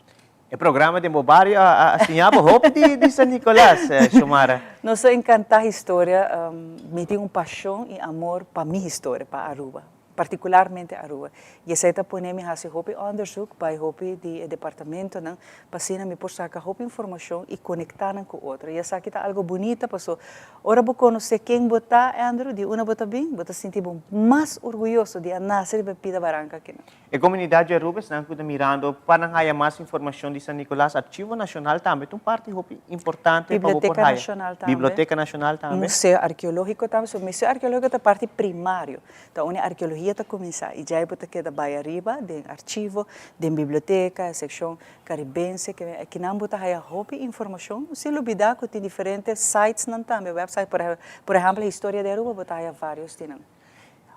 E programa den bo bario a siña bo hopi di San Nicolas, Xiomara. Nos ta encanta historia, mi tin un pasion y amor pa mi historia, pa Aruba, particularmente Aruba. Y esey ta pone mi haci hopi onderzoek bay hopi di e departamentonan pa asina mi por saca hopi informacion y conecta nan cu otro. Y esaki ta algo bunita paso ora bo conoce ken bo ta, Andrew, di unda bo ta bin, bo ta sinti bo mas orguyoso di a nace riba e pida baranca akinan. E comunidad di Aruba esnan cu ta mirando pa nan haya mas informacion di San Nicolas, Archivo Nacional tambe ta un parti hopi importante pa bo por Biblioteca haya. Nacional tambe. Biblioteca Nacional tambe. Museo Arqueologico tambe. So Museo Arqueologico ta parti primario, ta unda arqueologia ta cuminsa y djai bo ta keda bay ariba den archivo, den biblioteca, e seccion Caribense, ke akinan bo ta haya hopi informacion. Sin lubida cu tin diferente sitesnan tambe, website, por ehempel Historia di Aruba bo ta haya varios di nan.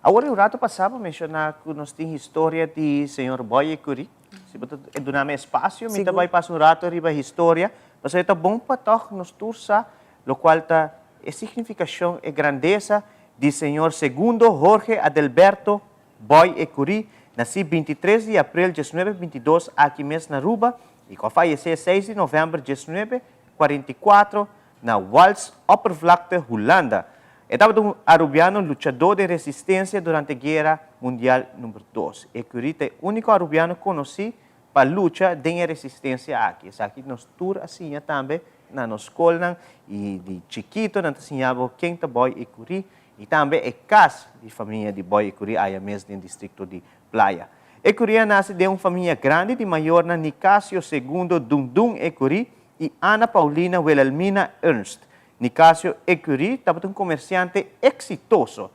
Awor un rato pasá bo menshoná ku nos tin historia di señor Boy Ecury. Si bo ta duna mi espasio, mi ta bai pasa un rato riba historia, pasobra e ta bon pa tòg nos tur sa lokual ta e signifikashon, e grandesa di señor Segundo Jorge Adelberto Boy Ecury, nasí 23 di aprel 1922 aki mes na Aruba i ku a fayesé 6 di novèmber 1944 Na Wals Oppervlakte, Hulanda. E tabata un Arubiano luchadó den resistencia durante Guera Mundial Number Dos. Ecury ta e único Arubiano conocí pa lucha den e resistencia aki. Esaki nos tur a siña tambe na nos skolnan y di chikito nan ta siña bo ken ta Boy Ecury. i tambe e kas di famia di Boy Ecury aya mes den distrikto di Playa. Ecury a nase den un famia grandi di mayornan Nicasio Segundo Dundun Ecury i Ana Paulina Wilhelmina Ernst. Nicasio Ecury tabata un komersiante eksitoso.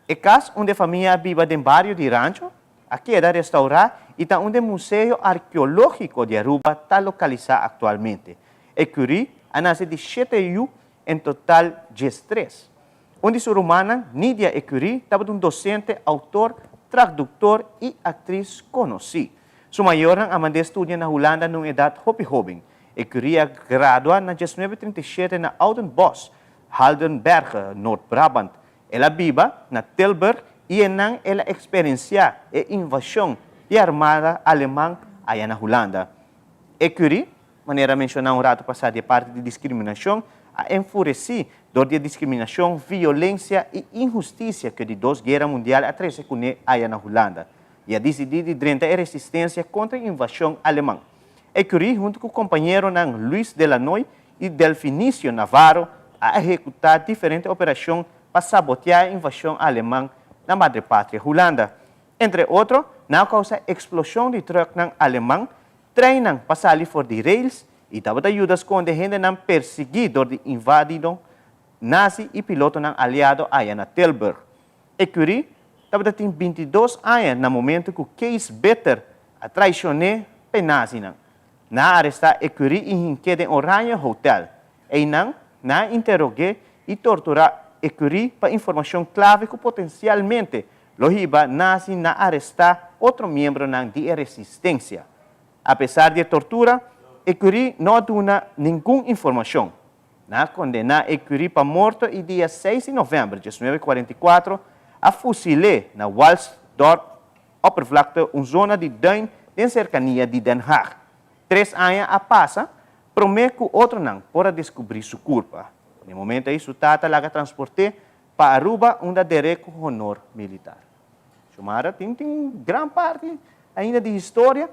E kas unda e famia a biba den bario di Rancho a keda restaurá i ta unda e Museo Arkeológiko di Aruba ta lokalisá aktualmente. Ecury a nase di shete yu, en total diestres. Un di su rumannan, Nydia Ecury, tabata un dosente, outor, trakduktor i aktris konosí. Su mayornan a mand'é studia na Hulanda na un edat hopi hóben. Ecury a gradua na diesnuebe trinta i shete na Oudenbosch, Haldenberge, Noord-Brabant. El a biba na Tilburg i enan el a eksperensiá e invashon di armada aleman aya na Hulanda. Ecury Manera menshoná un ratu pasá di e parti di diskriminashon a enfuresí dor di e diskriminashon, violensia i inhustisia ku e di dos guera mundial a trese kuné aya na Hulanda i a disidí di drenta e resistensia kontra e invashon aleman. Ecury huntu ku kompañeronan Luis Delanoy i Delfinicio Navarro a ehekutá diferente operashon pa saboteá e invashon aleman na madrepatria Hulanda. Entre otro, nan a kousa eksploshon di trùknan aleman Treinnan pa sali for di rails i tabata yuda skonde hendenan persiguí dor di invadido nazi i pilotonan aliado aya na Tilburg. Ecury tabata tin bintidos aña na momento ku Kees Bitter a traishon'é p'e nazinan. Nan a arestá Ecury i hink'é den Oranje Hotel. Einan, nan a interog'é i torturá Ecury pa informashon klave ku potensialmente Lo hiba nazi na arestá otro miembronan di e resistencia. Apesar di e tortura, Ecury no a duna ningun informacion. Nan a kondená Ecury pa morto i dia seis di novèmber 1944 a fusil'é na Walsdorp Oppervlakte, un zona di duin den serkania di Den Haag. Tres aña a pasa promé ku otronan por a deskubrí su kurpa. Na e momento ei su tata laga transport'é Pa Aruba unda der'é ku honor militar. Xiomara tin tin un gran parti ainda di historia.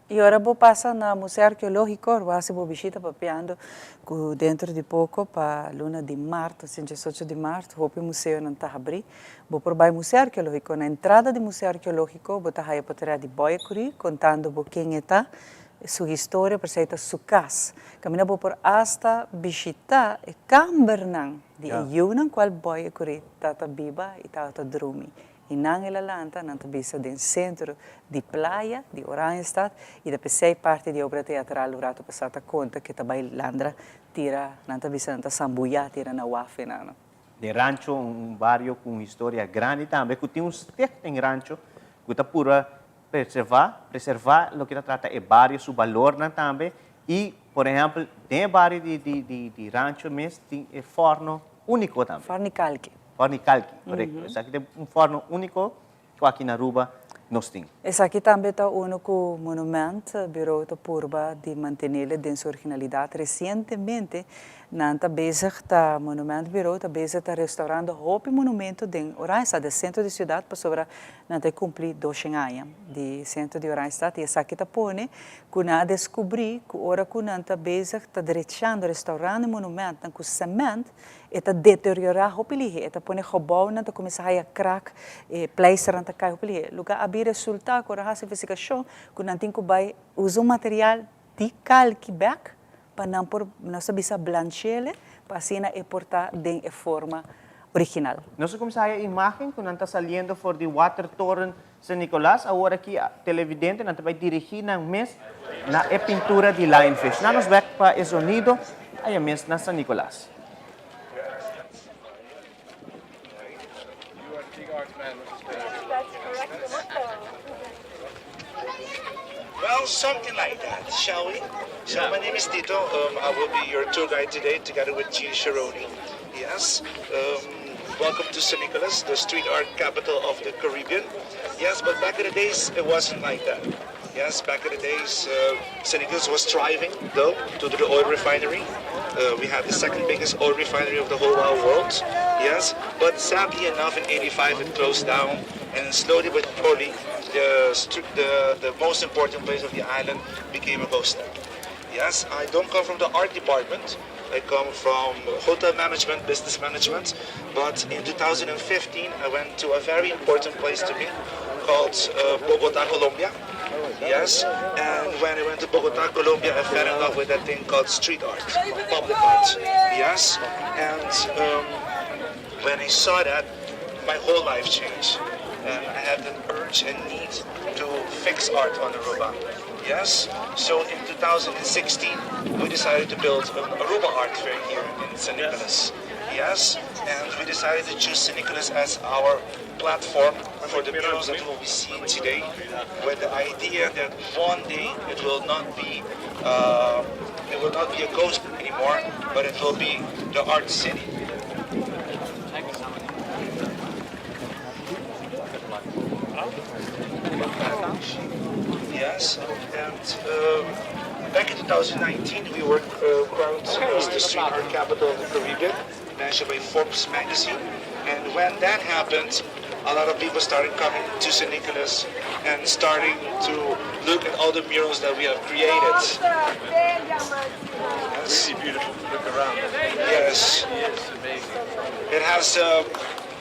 I ora bo pasa na Museo Arkeológiko bo hasi bo bishita papiando ku dentro di poko pa luna di mart, asina diesocho di mart, hopi museonan ta habrí. Bo por bai Museo Arkeológiko. Na entrada di Museo Arkeológiko bo ta haya potrea di Boy Ecury kontando bo ken e ta, su historia, pasobra e ta su kas. Kaminda bo por asta bishita e kambernan. Di e yunan cual boy e curi tata biba y tata drumi. Y nan el a lanta, nan ta bisa den centro di playa di Oranjestad y ta pesey parti di e obra teatral un rato pasa ta conta ke ta bay landra tira, nan ta bisa nan ta sambuya tira na waf enano. Den Rancho, un bario cu un historia grandi tambe, cu tin un stichting Rancho cu ta purba Preservá, preservá loke ta trata e bario su balornan tambe i, por ehèmpel, den e bario di di di di Rancho mes tin e fòrno úniko tambe. Fòrno di kalki. Fòrno di kalki, korekto. Esaki ta un fòrno úniko ku aki na Aruba nos tin. Esaki tambe ta unu ku Monument Bureau ta purba di mantenele den su originalidat. Resientemente Nan ta bezig ta, Monument Bureau ta bezig ta restaurando hopi monumento den Oranjestad, den centro di ciudad, pasobra nan ta cumpli doshen aña di centro di Oranjestad y esaki ta pone cu nan a descubri cu ora cu nan ta bezig ta drechando, restaurando e monumentnan cu cement, e ta deteriora hopi lihe, e ta pone gebouwnan ta cuminsa haya krak, e pleisternan ta cay hopi lihe. Loke a bin resulta cu ora haci investigacion cu nan tin cu bay usa un material di kalki bek pa nan por, nos ta bisa blanchele, pa asina e por ta den e forma original. Nos a cuminsa haya imagen cu nan ta saliendo for di Watertoren San Nicolas, awor aki televidente nan ta bay dirigi nan mes na e pintura di Lionfish. Nan nos bek pa e zonido aya mes na San Nicolas. Well, something like that, shall we? So my name is Tito. Um, I will be your tour guide today together with Jean Sharoni. Yes. Um, welcome to San Nicolas, the street art capital of the Caribbean. Yes, but back in the days, it wasn't like that. Yes, back in the days, uh, San Nicolas was thriving, though, due to the oil refinery. Uh, we had the second biggest oil refinery of the whole wide world. Yes, but sadly enough, in 85 it closed down, and slowly but surely, the, the, the most important place of the island became a ghost town. Yes, I don't come from the art department. I come from hotel management, business management. But in 2015, I went to a very important place to me called Bogota, Colombia. Yes, and when I went to Bogota, Colombia, I fell in love with that thing called street art, public art. Yes, and when I saw that, my whole life changed. And I had an urge and need to fix art on Aruba. Yes, so in 2016, we decided to build an Aruba Art Fair here in San Nicolas. Yes, and we decided to choose San Nicolas as our platform for the murals that we will be seeing today, with the idea that one day it will not be it will not be a ghost anymore, but it will be the art city. Yes, and back in 2019 we were crowned as the street art capital of the Caribbean, mentioned by Forbes magazine. And when that happened, a lot of people started coming to San Nicolas and starting to look at all the murals that we have created. Yes. Really beautiful to look around. Yes. It's amazing. It has,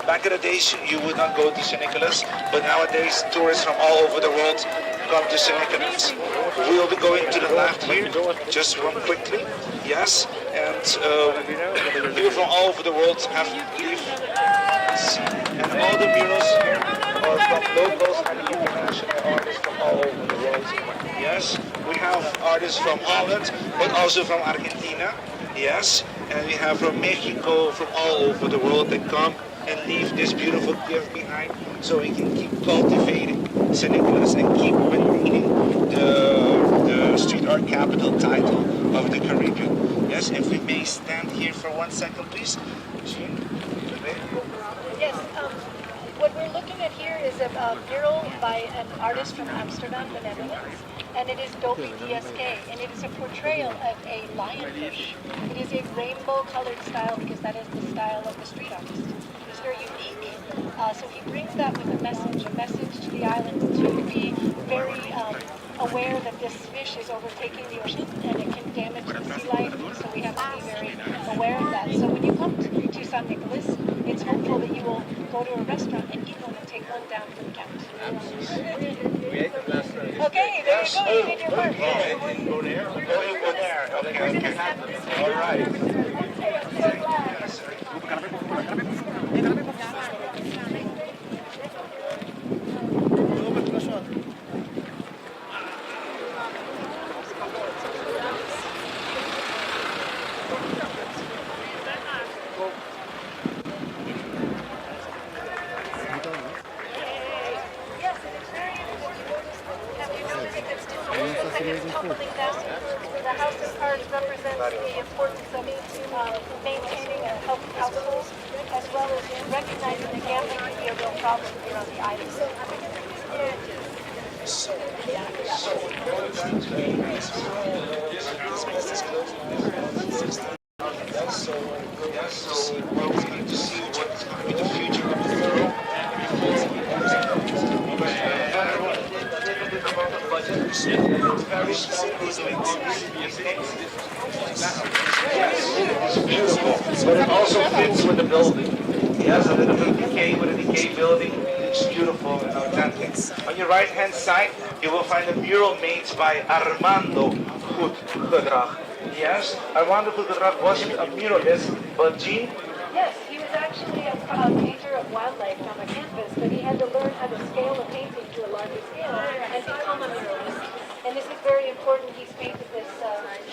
back in the days, you would not go to San Nicolas, but nowadays tourists from all over the world come to San Nicolas. We will be going to the left here, just one quickly. Yes, and people from all over the world have leave. And all the murals here are from locals and international artists from all over the world. Yes, we have artists from Holland, but also from Argentina. Yes, and we have from Mexico, from all over the world that come and leave this beautiful gift behind so we can keep cultivating San Nicolas and keep maintaining the street art capital title of the Caribbean. Yes, if we may stand here for one second, please. Jean? Yes, what we're looking at here is a mural by an artist from Amsterdam, the Netherlands, and it is Dopey DSK, and it is a portrayal of a lionfish. It is a rainbow-colored style because that is the style of the street artist. It's very unique, so he brings that with a message to the island to be very aware that this fish is overtaking the ocean and it can damage the sea life, so we have to be very aware of that. So when you come to San Nicolas, it's hopeful that you will go to a restaurant and eat one and take one down for the count. Absolutely. We ate them last night. Okay, there you go. You did your work. Bonaire. Bonaire. Okay, okay. All right. I'm so glad. Yes, and it's very important. Have you noticed that it's different? That it's tumbling down? The house of cards represents the importance of maintaining a healthy household, as well as recognizing that gambling can be a real problem here on the island. So going back to this place is closed. Yes, so we're waiting to see what's going to be the future of the mural before we do something. But a little bit about the budget. Very small these things. Yes, it's beautiful, but it also fits with the building. Yes, a little bit decay with a decay building. It's beautiful and authentic. On your right hand side, you will find a mural made by Armando Goedgedrag. Yes, Armando Goedgedrag wasn't a muralist, but Jean? Yes, he was actually a painter of wildlife on a canvas, but he had to learn how to scale a painting to a larger scale and become a muralist. And this is very important. He's painted this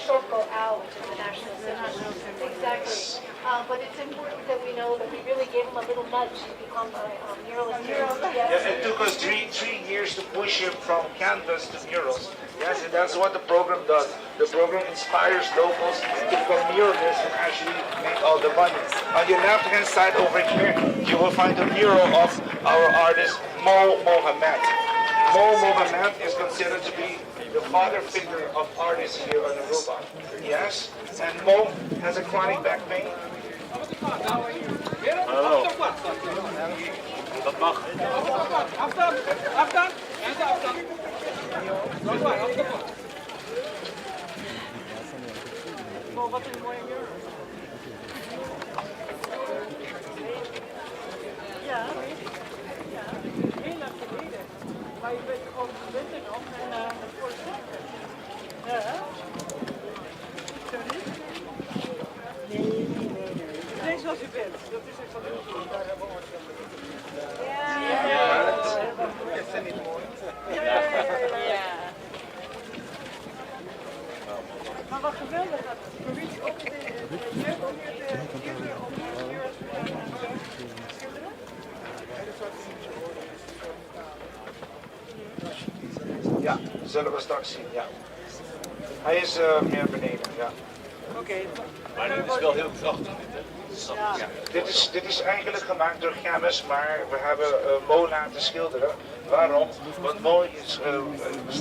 Shoco owl, which is the national symbol. Exactly. But it's important that we know that we really gave him a little nudge to become a muralist. Yes. Yeah, it took us three years to push him from canvas to murals. Yes, and that's what the program does. The program inspires locals to become muralists and actually make all the money. On your left-hand side over here, you will find a mural of our artist Mo Mohammed. Mo Mohammed is considered to be the father figure of artists here on Aruba. Yes, and Mo has a chronic back pain. Hallo. Dat mag. Afstand, afstand, mensen afstand. Nog maar, afstand. Oh, wat een mooie mural. Ja, ja, heel lang geleden. Maar je bent gewoon gewend nog en het wordt Ja, hè? Sorry? Nee, nee, nee. Nee, zoals u bent. Dat is echt wat heel goed. Ja. Is dat niet mooi? Ja. Maar wat geweldig dat de politie ook de jeugd ook weer de kinderen om murals te gaan schilderen. Ja, zullen we straks zien, ja. Hij is meer beneden, ja. Oké. Maar dit is wel heel krachtig, dit, hè? Ja. Dit is eigenlijk gemaakt door Gemmes, maar we hebben Mo laten schilderen. Waarom? Want Mo is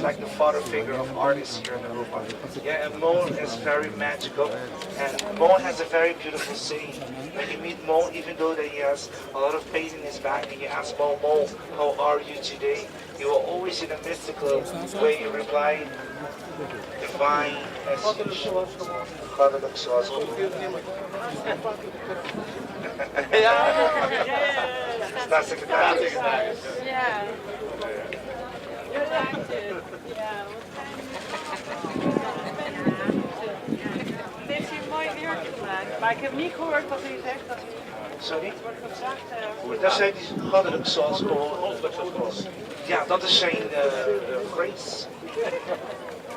like the father figure of artists here in Aruba. Yeah, and Mo is very magical. And Mo has a very beautiful saying. When you meet Mo, even though that he has a lot of pain in his back, and you ask Mo, "Mo, how are you today?" He will always, in a mystical way, reply, "Divine as usual." Goddelijk zoals gewoon. Ja, staatssecretaris. Ja. Ja, wat fijn. Het heeft hij een mooi werk gemaakt. Maar ik heb niet gehoord wat hij zegt. Dat hij Sorry? wordt gevraagd. Dat zei hij, goddelijk zoals gewoon. Goddelijk zoals gewoon. Ja, dat is zijn phrase.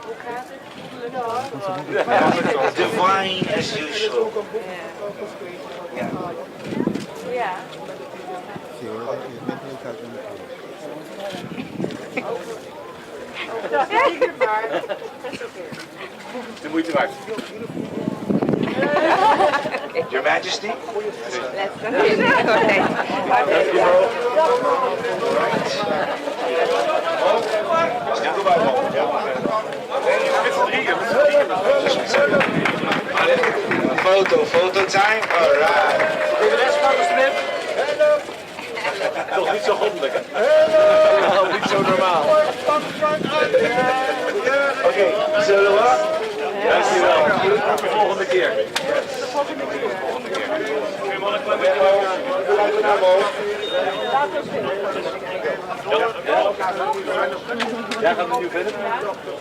Hoe gaat het? Goddelijk. Divine as usual. Ja. Ja. Dat zeker, maar dat is oké. De moeite waard. Your Majesty. Let's continue. Dankjewel. Right. Was niet voorbij, man. Met z'n drieën, met z'n drieën. Foto, foto time. Alright. Doe de rest maar alsjeblieft. Toch niet zo goddelijk, hè? Niet zo normaal. Oké, zullen we? Dankjewel. Tot de volgende keer. Tot de volgende keer. Kun je mannen een klein beetje Naar boven. Jij gaat nu verder?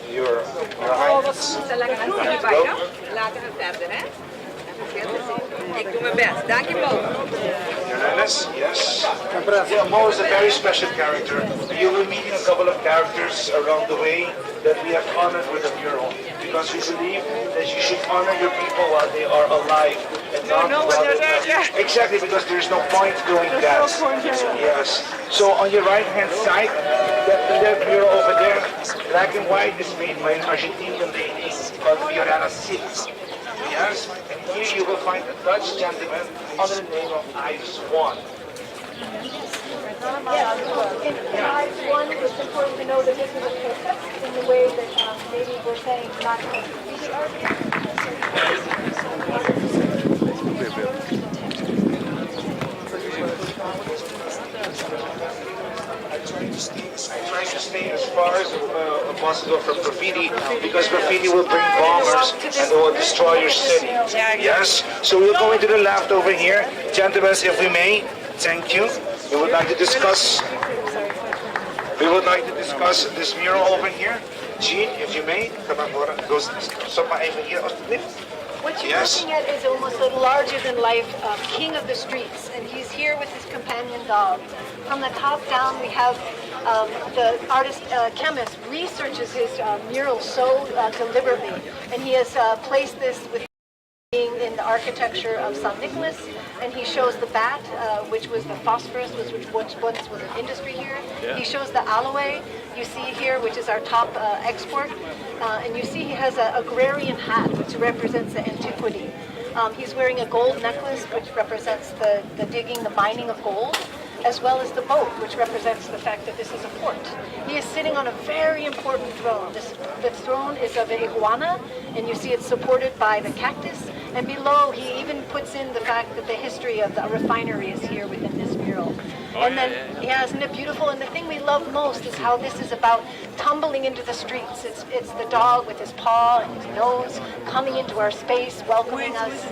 Your Highness. Laten we verder, hè? Ik doe mijn best. Dank je wel. Your Highness, yes. Yeah, Mo is a very special character. You will meet a couple of characters around the way that we have honored with a mural. Because we believe that you should honor your people while they are alive and not no, while they're they're dead, yeah. Exactly, because there's no point doing that. No point, yeah. Yes. So on your right hand side, that mural over there, black and white, is made by an Argentinian lady called Fiorella Sitz. Yes, and here you will find a Dutch gentleman under the name of Ives Swan. Yes, in Ives 1, it's important to know that this is a process in the way that maybe we're saying not graffiti art. I try to stay as far as possible from graffiti because graffiti will bring bombers and they will destroy your city. Yes? So we'll go into the left over here. Gentlemen, if we may, thank you. We would like to discuss this mural over here. Jean, if you may, come maar voor. Go, stop maar even hier, alsjeblieft. What you're looking at is almost a larger than life king of the streets, and he's here with his companion dog. From the top down, we have the artist chemist researches his mural so deliberately, and he has placed this with being in the architecture of San Nicolas, and he shows the bat, which was the phosphorus, which once was an industry here. He shows the aloe you see here, which is our top export, and you see he has an agrarian hat, which represents the antiquity. He's wearing a gold necklace, which represents the digging, the mining of gold, as well as the boat, which represents the fact that this is a port. He is sitting on a very important throne. The throne is of an iguana, and you see it's supported by the cactus. And below, he even puts in the fact that the history of the refinery is here within this mural. And then, yeah, isn't it beautiful? And the thing we love most is how this is about tumbling into the streets. It's, it's the dog with his paw and his nose coming into our space, welcoming us.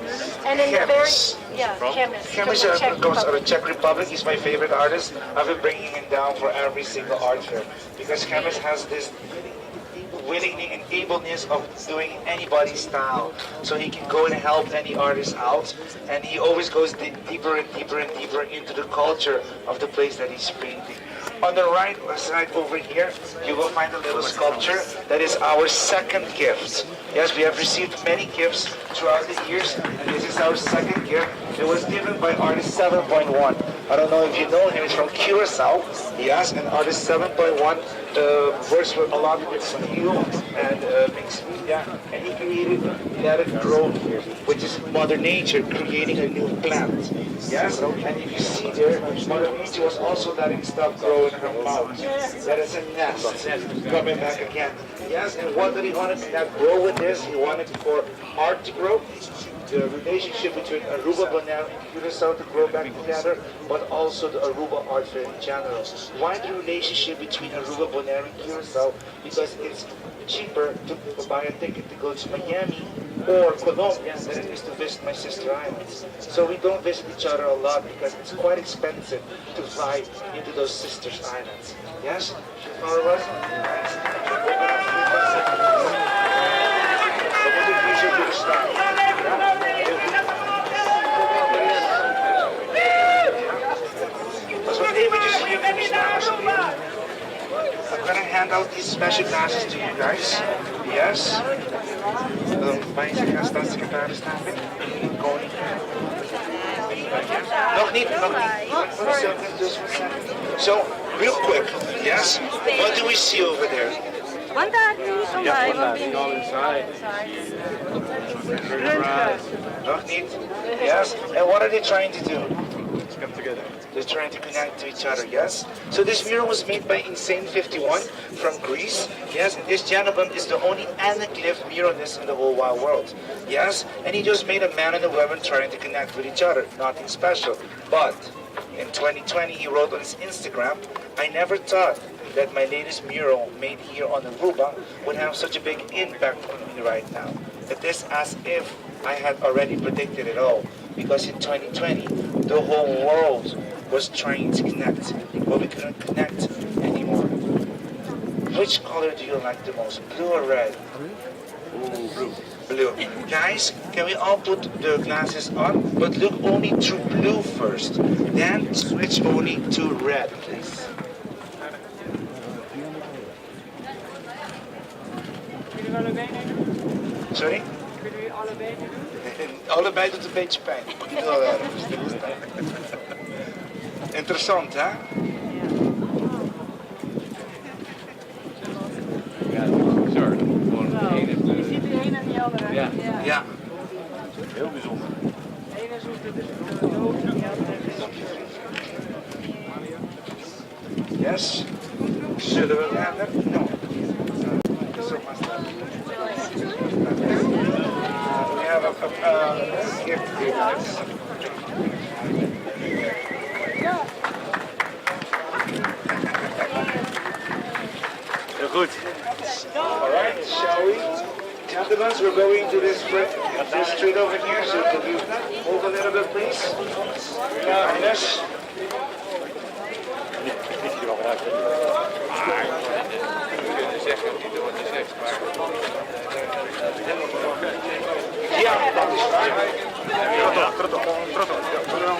And in the very, yeah, Chemis. from Chemis the uh, Czech comes out of Republic. Czech Republic. He's my favorite artist. I've been bringing him down for every single art fair because Chemis has this willingness and ableness of doing anybody's style. So he can go and help any artist out, and he always goes deeper and deeper and deeper into the culture of the place that he's painting. On the right side over here, you will find a little sculpture that is our second gift. Yes, we have received many gifts throughout the years, and this is our second gift. It was given by artist 7.1. I don't know if you know him, he's from Curacao. Yes, and artist 7.1 works with a lot with steel and mixed media, and he created Let It Grow here, which is Mother Nature creating a new plant. Yes, and if you see there, Mother Nature was also letting stuff grow in her mouth. That is a nest coming back again. Yes, and what did he want to not grow with this? He wanted for art to grow, the relationship between Aruba, Bonaire, and Curacao to grow back together, but also the Aruba art fair in general. Why the relationship between Aruba, Bonaire, and Curacao? Because it's cheaper to buy a ticket to go to Miami or Colombia than it is to visit my sister islands. So we don't visit each other a lot because it's quite expensive to fly into those sisters islands. Yes? You follow us? Yes. Open up here. We moeten hier zo kunnen staan. Ja? Als we eventjes hier kunnen staan, alsjeblieft. I'm gonna hand out these special glasses to you guys. Yes. Waar is de staatssecretaris staan? Koning. Nog niet, nog niet. So, real quick, yes? What do we see over there? Ja, all inside. Nog niet? Yes? And what are they trying to do? Come together. They're trying to connect to each other, yes? So this mural was made by Insane 51 from Greece, yes? And this gentleman is the only anaglyph muralist in the whole wide world, yes? And he just made a man and a woman trying to connect with each other, nothing special. But in 2020, he wrote on his Instagram, I never thought that my latest mural made here on Aruba would have such a big impact on me right now. It is as if I had already predicted it all. Because in 2020, the whole world was trying to connect, but we couldn't connect anymore. Which color do you like the most, blue or red? Ooh, blue. Blue. Guys, can we all put the glasses on? But look only through blue first. Then switch only to red, please. Willen we allebei nemen? Sorry? Willen jullie allebei nu doen? Allebei doet een beetje pijn. Moet niet wel erg stilstaan. Interessant, hè? Ja, het is bizar. Gewoon de ene Je ziet de ene en die andere. Ja. Ja. Heel bijzonder. De ene zoekt de, de dood en die andere zoekt Yes. Zullen we verder? No. So must We have a gift here. Heel goed. All right, shall we? Gentlemen, we're going to this, this street over here, so could you move a little bit, please? Yes. Niet je wel raakt. Maar we kunnen zeggen, niet wat je zegt, maar Ja, dat is waar. Trotto, trotto, trotto.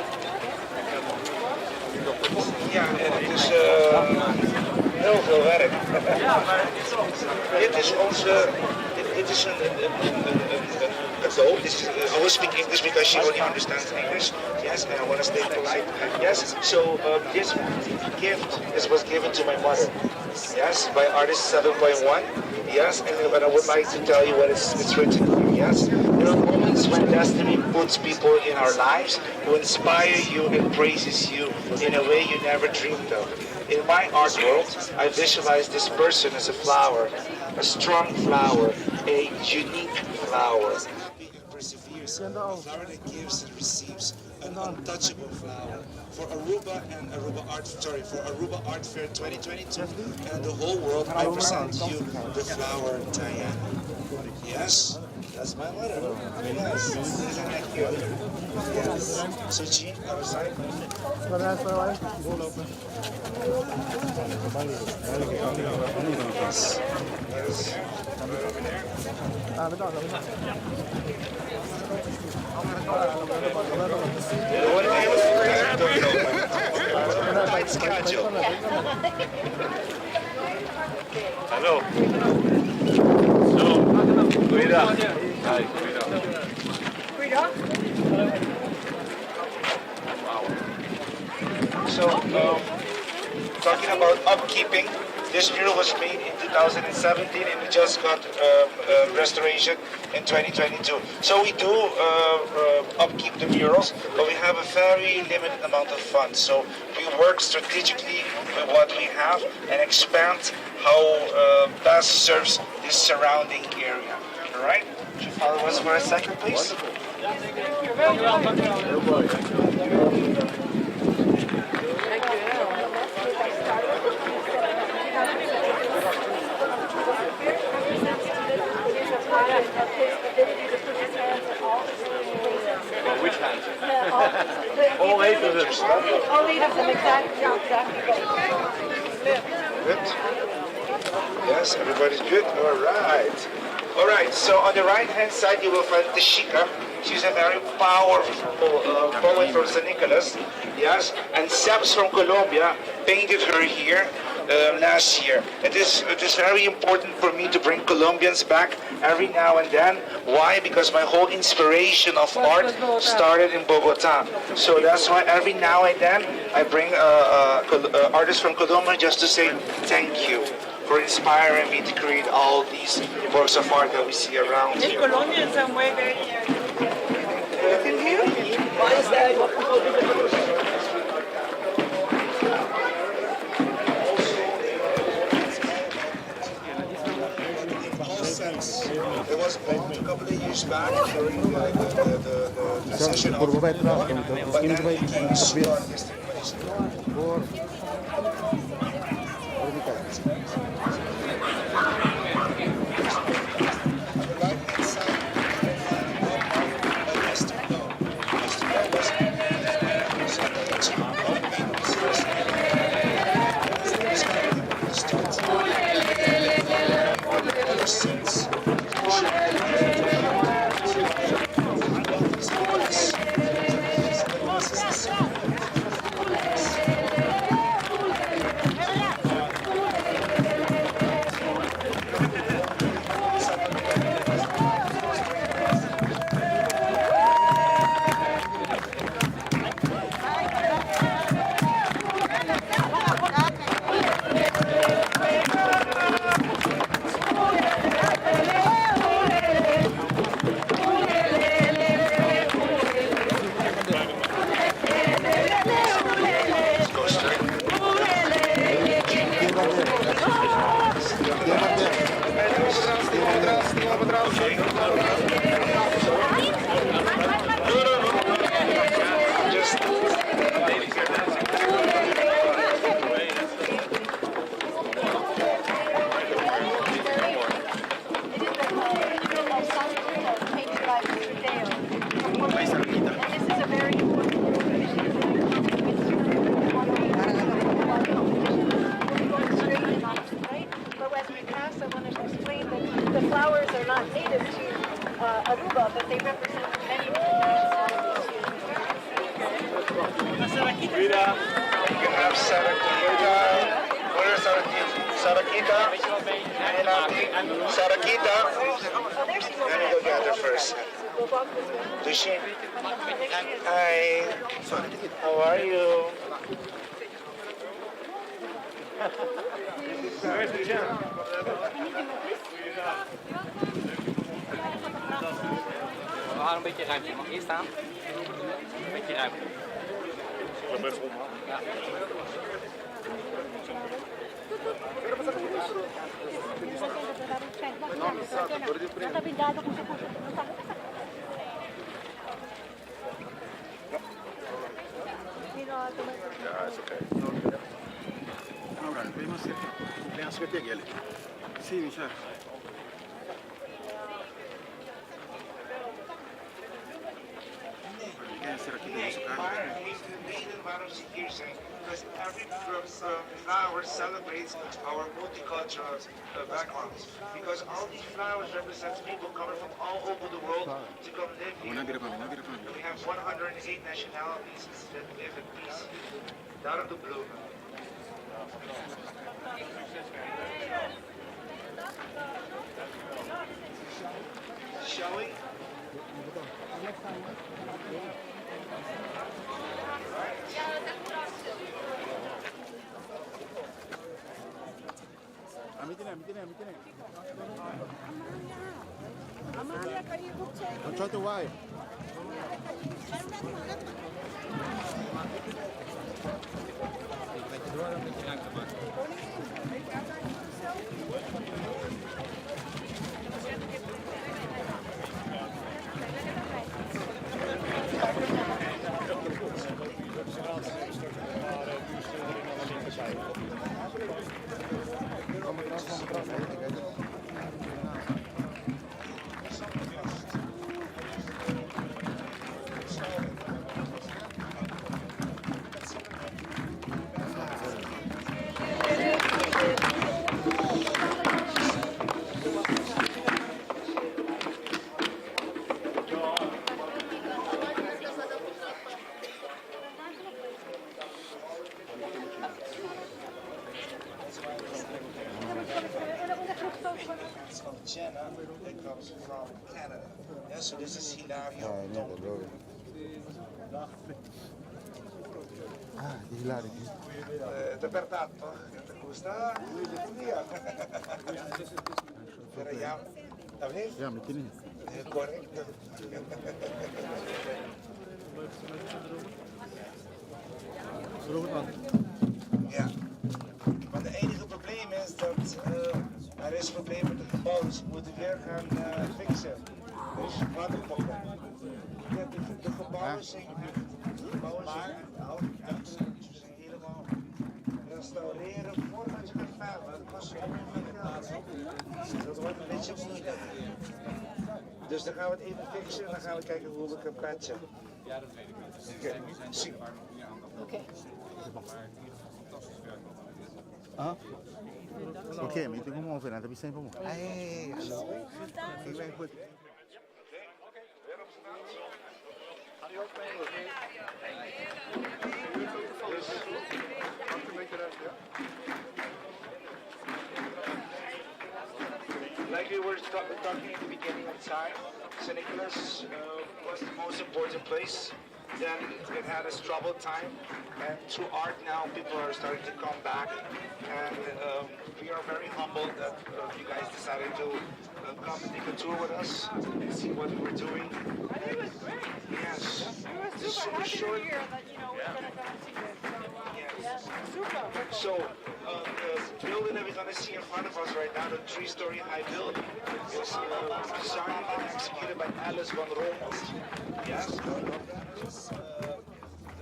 Ja, en het is heel veel werk. Dit is onze, dit is een cadeau. This is, I will speak English because she only understands English. Yes, and I want to stay polite. Yes, so this gift is, was given to my mother. Yes, by artist 7.1. Yes, and I would like to tell you what it's written here. Yes, there are moments when destiny puts people in our lives who inspire you and praises you in a way you never dreamed of. In my art world, I visualize this person as a flower, a strong flower, a unique flower. And perseveres, a flower that gives and receives. an untouchable flower. For Aruba and Aruba Art, sorry, for Aruba Art Fair 2022 and the whole world, I present you the flower Diana. Yes, that's my mother. Yes, isn't that cute? Yes. So Jean, other side. Yes. Yes. Right over there. Tight schedule. Hallo. Zo. Goeiedag. Hi, goeiedag. Goeiedag. So, talking about upkeeping, this mural was made in 2017 and it just got restoration in 2022. So we do upkeep the murals, but we have a very limited amount of funds. So we work strategically with what we have and expand how best serves this surrounding area. All right? Would you follow us for a second, please? Heel mooi, hè? Which hand? All eight of them. All eight of them, exactly, exactly right. Good. Yes, everybody's good. All right. All right. So on the right-hand side, you will find Tashika. She's a very powerful poet from San Nicolas. Yes, and Seps from Colombia painted her here last year. It is very important for me to bring Colombians back every now and then. Why? Because my whole inspiration of art started in Bogota. So that's why every now and then I bring artists from Colombia just to say thank you for inspiring me to create all these works of art that we see around In here. Colombia in some way very near. Why is that? All sense. It was bought a couple of years back during the transition of but then it became super artistic place. On the right-hand side, you will find Bob Marley by Mr. Go. Mr. Go was to help me his first start. Ever since, Go straight. Okay. No. Just It is the mural of San Bruno painted by Mr. Dale. And this is a very important commission. We're going straight and not to the right. But as we pass, I want to explain that the flowers are not native to Aruba, but they represent many different nationalities here. You have Sarakita. Where is Sarakita? Sarakita. Sarakita. Oh, there she is. Let me go get her first. We'll walk this way. Dushi. Hi. How are you? Waar is Lucien? We houden een beetje ruimte. Je mag hier staan. Een beetje ruimte. Zal ik even omhalen? Ja. Si, mi sa. Nee, maar het heeft een reden waarom ze hier zijn. Because every flower celebrates our multicultural backgrounds. Because all these flowers represent people coming from all over the world to come live here. We have 108 nationalities that live in peace. Daarom de bloemen. Shall we? Ami tene, ami tene, ami tene. Amalia, kan je je boek tekenen? Don't try to why. Een beetje door, een beetje ruimte maken. It's of Jenna that comes from Canada. Yeah, so this is Hilario. Ah, di Hilario. De verdad, toch? Te gusta? Ja. Pero ja, dat heeft? Ja, mi tene. Correcto. Ja. Maar het enige probleem is dat er is een probleem met het gebouw, dus we moeten weer gaan fixen. Dus waterpokken. Ja, de gebouwen zijn echt, de gebouwen zijn echt oud. Dus we zijn helemaal restaureren voordat je gaat verven. Dat kost heel veel geld. Dat wordt een beetje moeilijk. Dus dan gaan we het even fixen en dan gaan we kijken hoe we kunnen patchen. Ja, dat weet ik. Oké, zie. Oké. Fantastisch werk wat Ah. Oké, mi tin ku move, nan ta bisa pa mo. Hey, hallo. Ik ben goed. Weer op straat. Dus, Een beetje ruimte, ja? Like we were talking in the beginning of time, St. Nicholas was the most important place. Then it had its troubled time, and through art now people are starting to come back, and we are very humbled that you guys decided to come and take a tour with us and see what we're doing. I think it was great. Yes. We were It's super super happy short. to hear that, we're going to come and see this. So, Yes. yeah, super. So, the building that we're going to see in front of us right now, the three-story high building, is designed and executed by Alice van Romondt. Yes, Alice,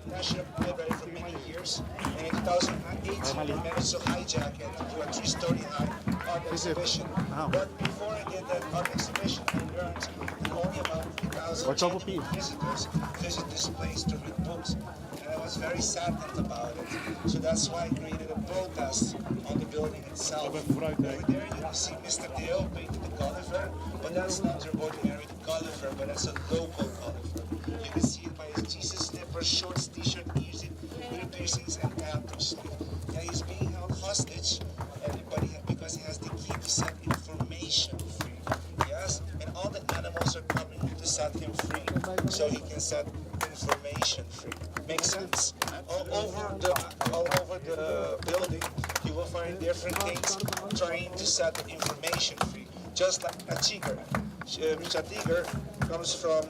the National Library for many years, and in 2008 he managed to hijack it to do a three-story high art exhibition. But before I did that art exhibition, I learned that only about 3,000 Watch out for genuine visitors visit this place to read books. And I was very saddened about it. So that's why I created a protest on the building itself. Over there you can see Mr. Dale painted the Gulliver, but that's not your ordinary Gulliver, but that's a local Gulliver. You can see it by his Jesus slippers, shorts, t-shirt, ears, ear piercings, and tattoo sleeve. Yeah, he's being held hostage, everybody, because he has the key to set information free. Yes, and all the animals are coming to set him free, so he can set information free. Makes sense? All over the building, you will find different things trying to set the information free. Just like a tiger. A tiger comes from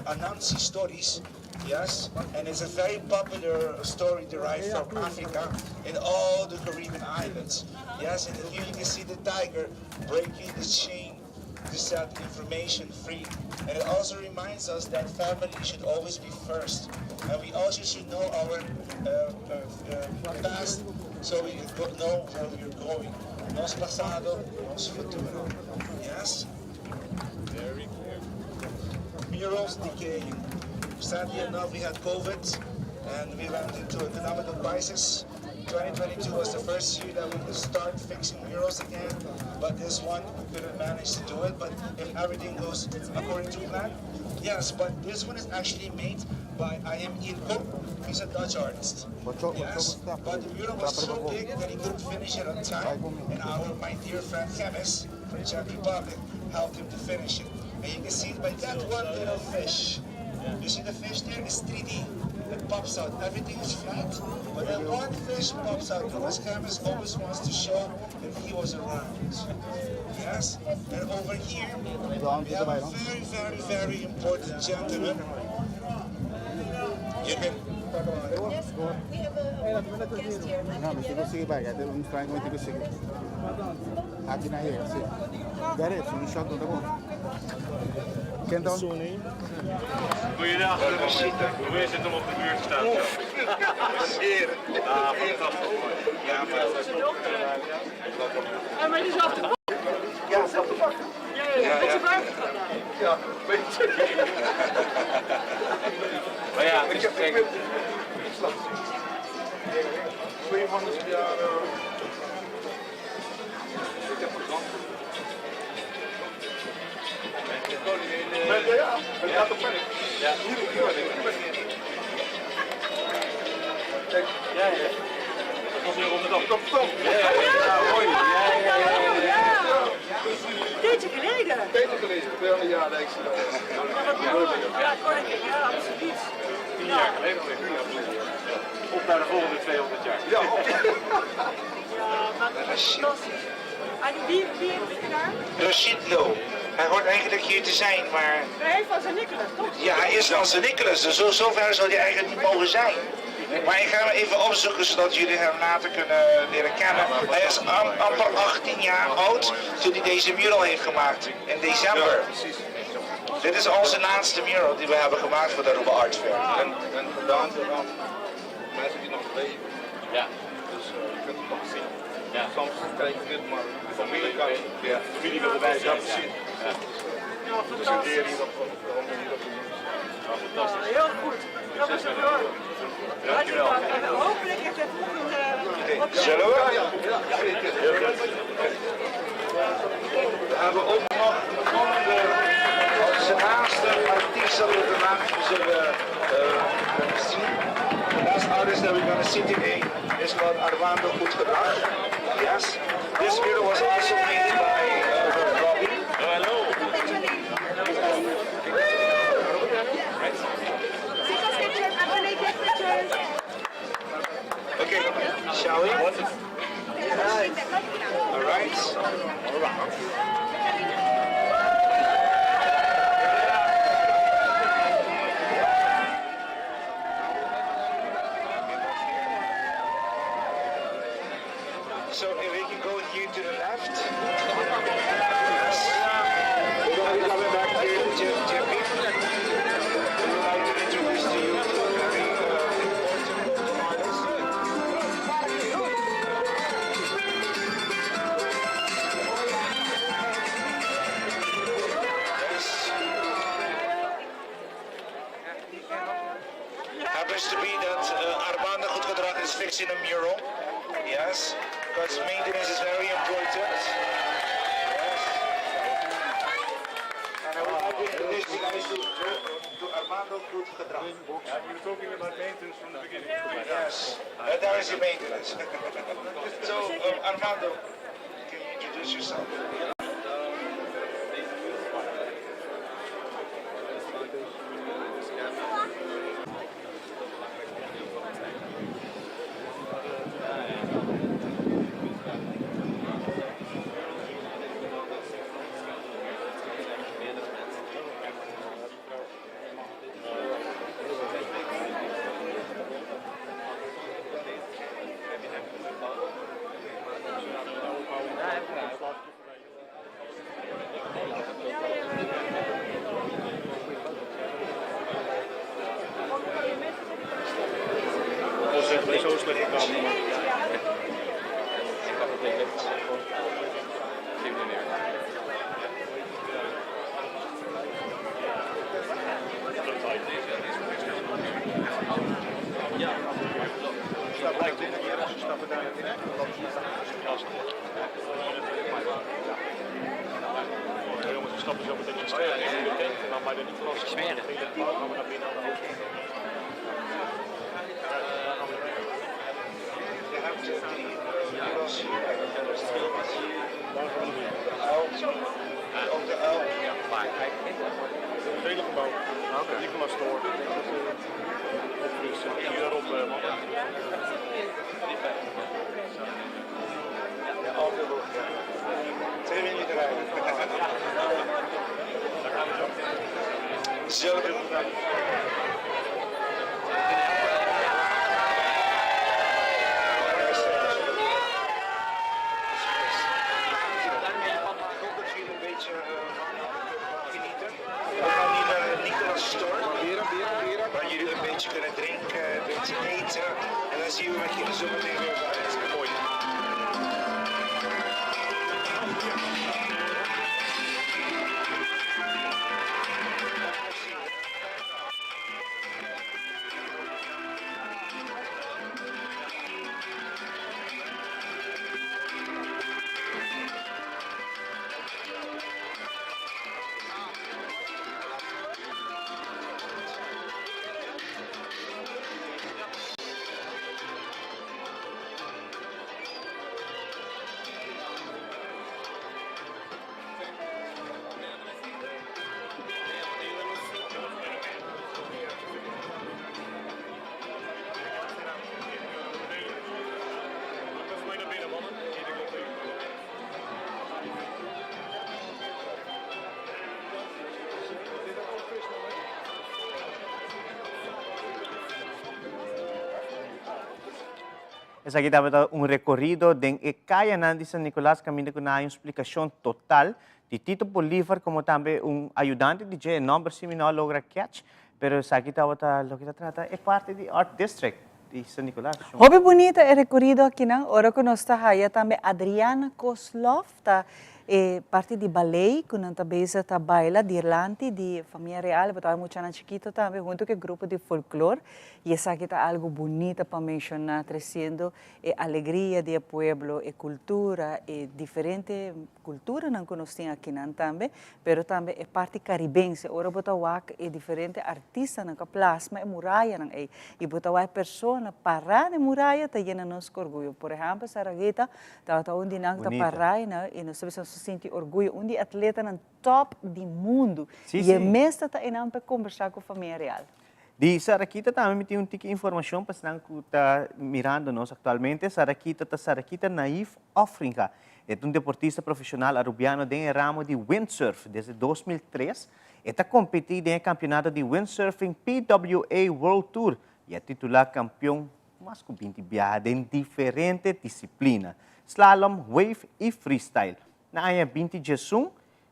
Anansi stories, yes, and it's a very popular story derived from Africa in all the Caribbean islands. Yes, and here you can see the tiger breaking the chain to set information free. And it also reminds us that family should always be first. And we also should know our past so we can know where we're going. Nos pasado, nos futuro. Yes? Very clear. Murals decaying. Sadly enough, we had COVID and we went into economical crisis. 2022 was the first year that we could start fixing murals again, but this one we couldn't manage to do it. But if everything goes according to plan, yes. But this one is actually made by I am Ilko. He's a Dutch artist. Yes, but the mural was so big that he couldn't finish it on time, and our my dear friend Chemis from Czech Republic helped him to finish it. And you can see it by that one little fish. You see the fish there? It's 3D. It pops out. Everything is flat, but then one fish pops out because Chemis always wants to show that he was around. Yes? And over here, we have a very, very, very important gentleman. You can talk about it. Yes, we have a wonderful guest here. No, mi tin ku sigui bai, un straño mi tin ku sigui. Aki na yega, si. Got it, un shot no ta bon. Ken ta? Goeiedag. Hoe is het om op de muur te staan? Eer. Ah, fantastisch. Ja, maar... En maar dezelfde pak. Ja, dezelfde pak. Ja, ja. Beetje buiten gaan. Ja, beetje. Maar ja, het is kijk. 200 jaar. Ik heb verstand. Ja, het gaat op werk. Ja. Hier, hier ben ik. Kijk. Ja, ja. Dat was weer Rotterdam. Kom, kom. Ja, ja, ja, mooi. Ja, ja, ja, ja. Een tijdje geleden. Een tijdje geleden, 200 jaar, ik zie dat. Ja, wat mooi. Ja, Korreke, ja, absoluut. 10 jaar geleden alweer. Op naar de volgende 200 jaar. Ja, op. Ja, maar fantastisch. En wie, wie heeft het gedaan? Rashid Lo. Hij hoort eigenlijk hier te zijn, maar Hij van Sint Nicolas, toch? ja, hij is van Sint Nicholas, dus zo, zover zou hij eigenlijk niet mogen zijn. Maar ik ga hem even opzoeken zodat jullie hem later kunnen leren kennen. Hij is am- amper 18 jaar oud toen hij deze mural heeft gemaakt in december. Precies. Dit is onze laatste mural die we hebben gemaakt voor de Aruba Art Fair. En, en gedaan door mensen die nog leven. Ja. Dus je kunt het nog zien. Ja. Soms krijg je dit, maar de familie kan. Ja, de familie wil erbij zijn. Ja, precies. Ja. Ja, Dus een fantastisch. leer hier op, op, op, hier op de muur. Ja, fantastisch. Ja, heel goed. Dat was het hoor. Dankjewel. En hopelijk heeft hij volgende... op- Zullen we? Ja, ja, zeker. Heel goed. We hebben ook nog de volgende, onze laatste artiest dat we vandaag zullen zien. The last artist that we're gonna see today is called Armando Goedgedrag. Yes. This mural was also made by Robbie. Hallo. Okay, shall we? All right. So if we can go here to the left. Yes. We're gonna be coming back here to Jeffy. We would like to introduce to you a very important artist. Yes. Happens to be that Armando Goedgedrag is fixing a mural. Yes, because maintenance is very important. Yes. And I would like to introduce you guys to Armando Goedgedrag. Yeah, you were talking about maintenance from the beginning. Yes, there is your maintenance. So, Armando, can you introduce yourself? Stappen zo meteen in de tent en dan bij de Nicolas. Gaan we naar binnen aan de hoofd. Ook de uil. Het hele gebouw. Nicolas Store. Opfrissen. Hier daarop, mannen. Ja, altijd wel. 2 minuten rijden. Zullen we Ik hoop dat jullie een beetje van genieten. We gaan nu naar de Nicolas Store. Waar jullie een beetje kunnen drinken, een beetje eten. En dan zien we met jullie zo meteen weer bij het mooi. Even mee naar binnen, mannen. Hier, ik loop even. Esaki tabata un rekorido den e kayanan di San Nicolas kaminda ku nan hay un splikashon total di Tito Bolivar komo tambe un ayudante di dje. E nòmber si mi no a logra catch, pero esaki tabata loke ta trata e parti di Art District di San Nicolas. Hopi bunita e rekorido akinan, ora ku nos ta haya tambe Adriana Kozlov ta e parti di ballet ku nan ta bezig ta baila dilanti di famia real, bo ta bai muchanan chikito tambe hunto ku e grupo di folklor y esaki ta algo bunita pa menciona treciendo e alegria di e pueblo, e cultura, e diferente culturanan cu nos tin akinan tambe, pero tambe e parti caribense, ora bo ta wak e diferente artistanan cu a plasma e murayanan ey y bo ta wak e persona para den muraya ta yena nos cu orguyo. Por ehempel Saragita tabata un di nan cu ta para y nos ta bisa nos ta sinti orguyo, un di e atletanan top di mundu y e mes ta ta eynan pa combersa cu famia real. Di Sarakita tambe mi tin un tiki informacion pa esnan cu ta mirando nos actualmente. Sarakita ta Sarakita Naif Offringa. E ta un deportista profesional Arubiano den e ramo di windsurf. Desde 2003 e ta competi den e campeonato di windsurfing PWA World Tour y a titula campeon mas cu 20 biaha den diferente disciplina, slalom, wave y freestyle. Na aña 2011,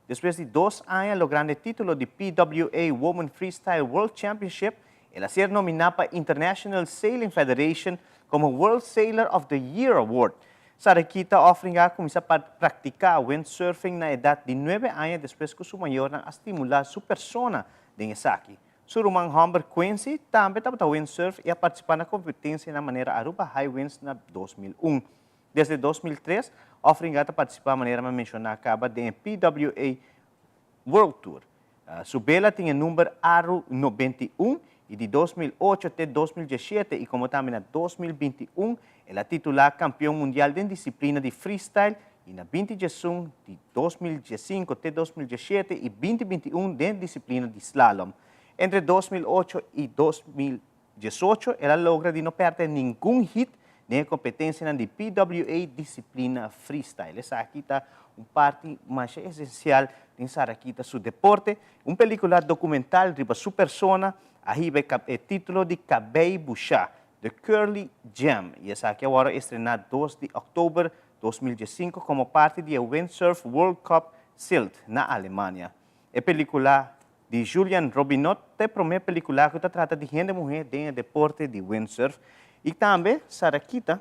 Despues di dos aña logrando e título di PWA Women Freestyle World Championship, el a ser nominá pa International Sailing Federation komo World Sailor of the Year Award. Sarakita Offringa a kuminsá pa praktiká windsurfing na edat di nuebe aña despues ku su mayornan a stimulá su persona den esaki. Su ruman hòmber Quincy tambe tabata windsurf i a partisipá na kompetensianan manera Aruba High Winds na 2001. Desde 2003, Offringa ta partisipá manera mi a menshoná kaba den e PWA World Tour. Su bela tin e number Aru 91 i di 2008 te 2017 i komo tambe na 2021 el a titulá kampeon mundial den disiplina di freestyle i na 2011 di 2015 te 2017 i 2021 den disiplina di slalom. Entre 2008 i 2018 el a logra di no pèrdè ningun hit den e kompetensianan di PWA disiplina freestyle. Esaki ta un parti masha esensial den Sarakita su deporte. Un pelikula dokumental riba su persona a hiba e titulo di Kabei Bushá, The Curly Gem, i esaki a wòrdu estrená 2 di òktober 2015 komo parti di e Windsurf World Cup Sylt na Alemania. E pelikula di Julian Robinot ta e promé pelikula ku ta trata di hende muhé den e deporte di windsurf i tambe Sarakita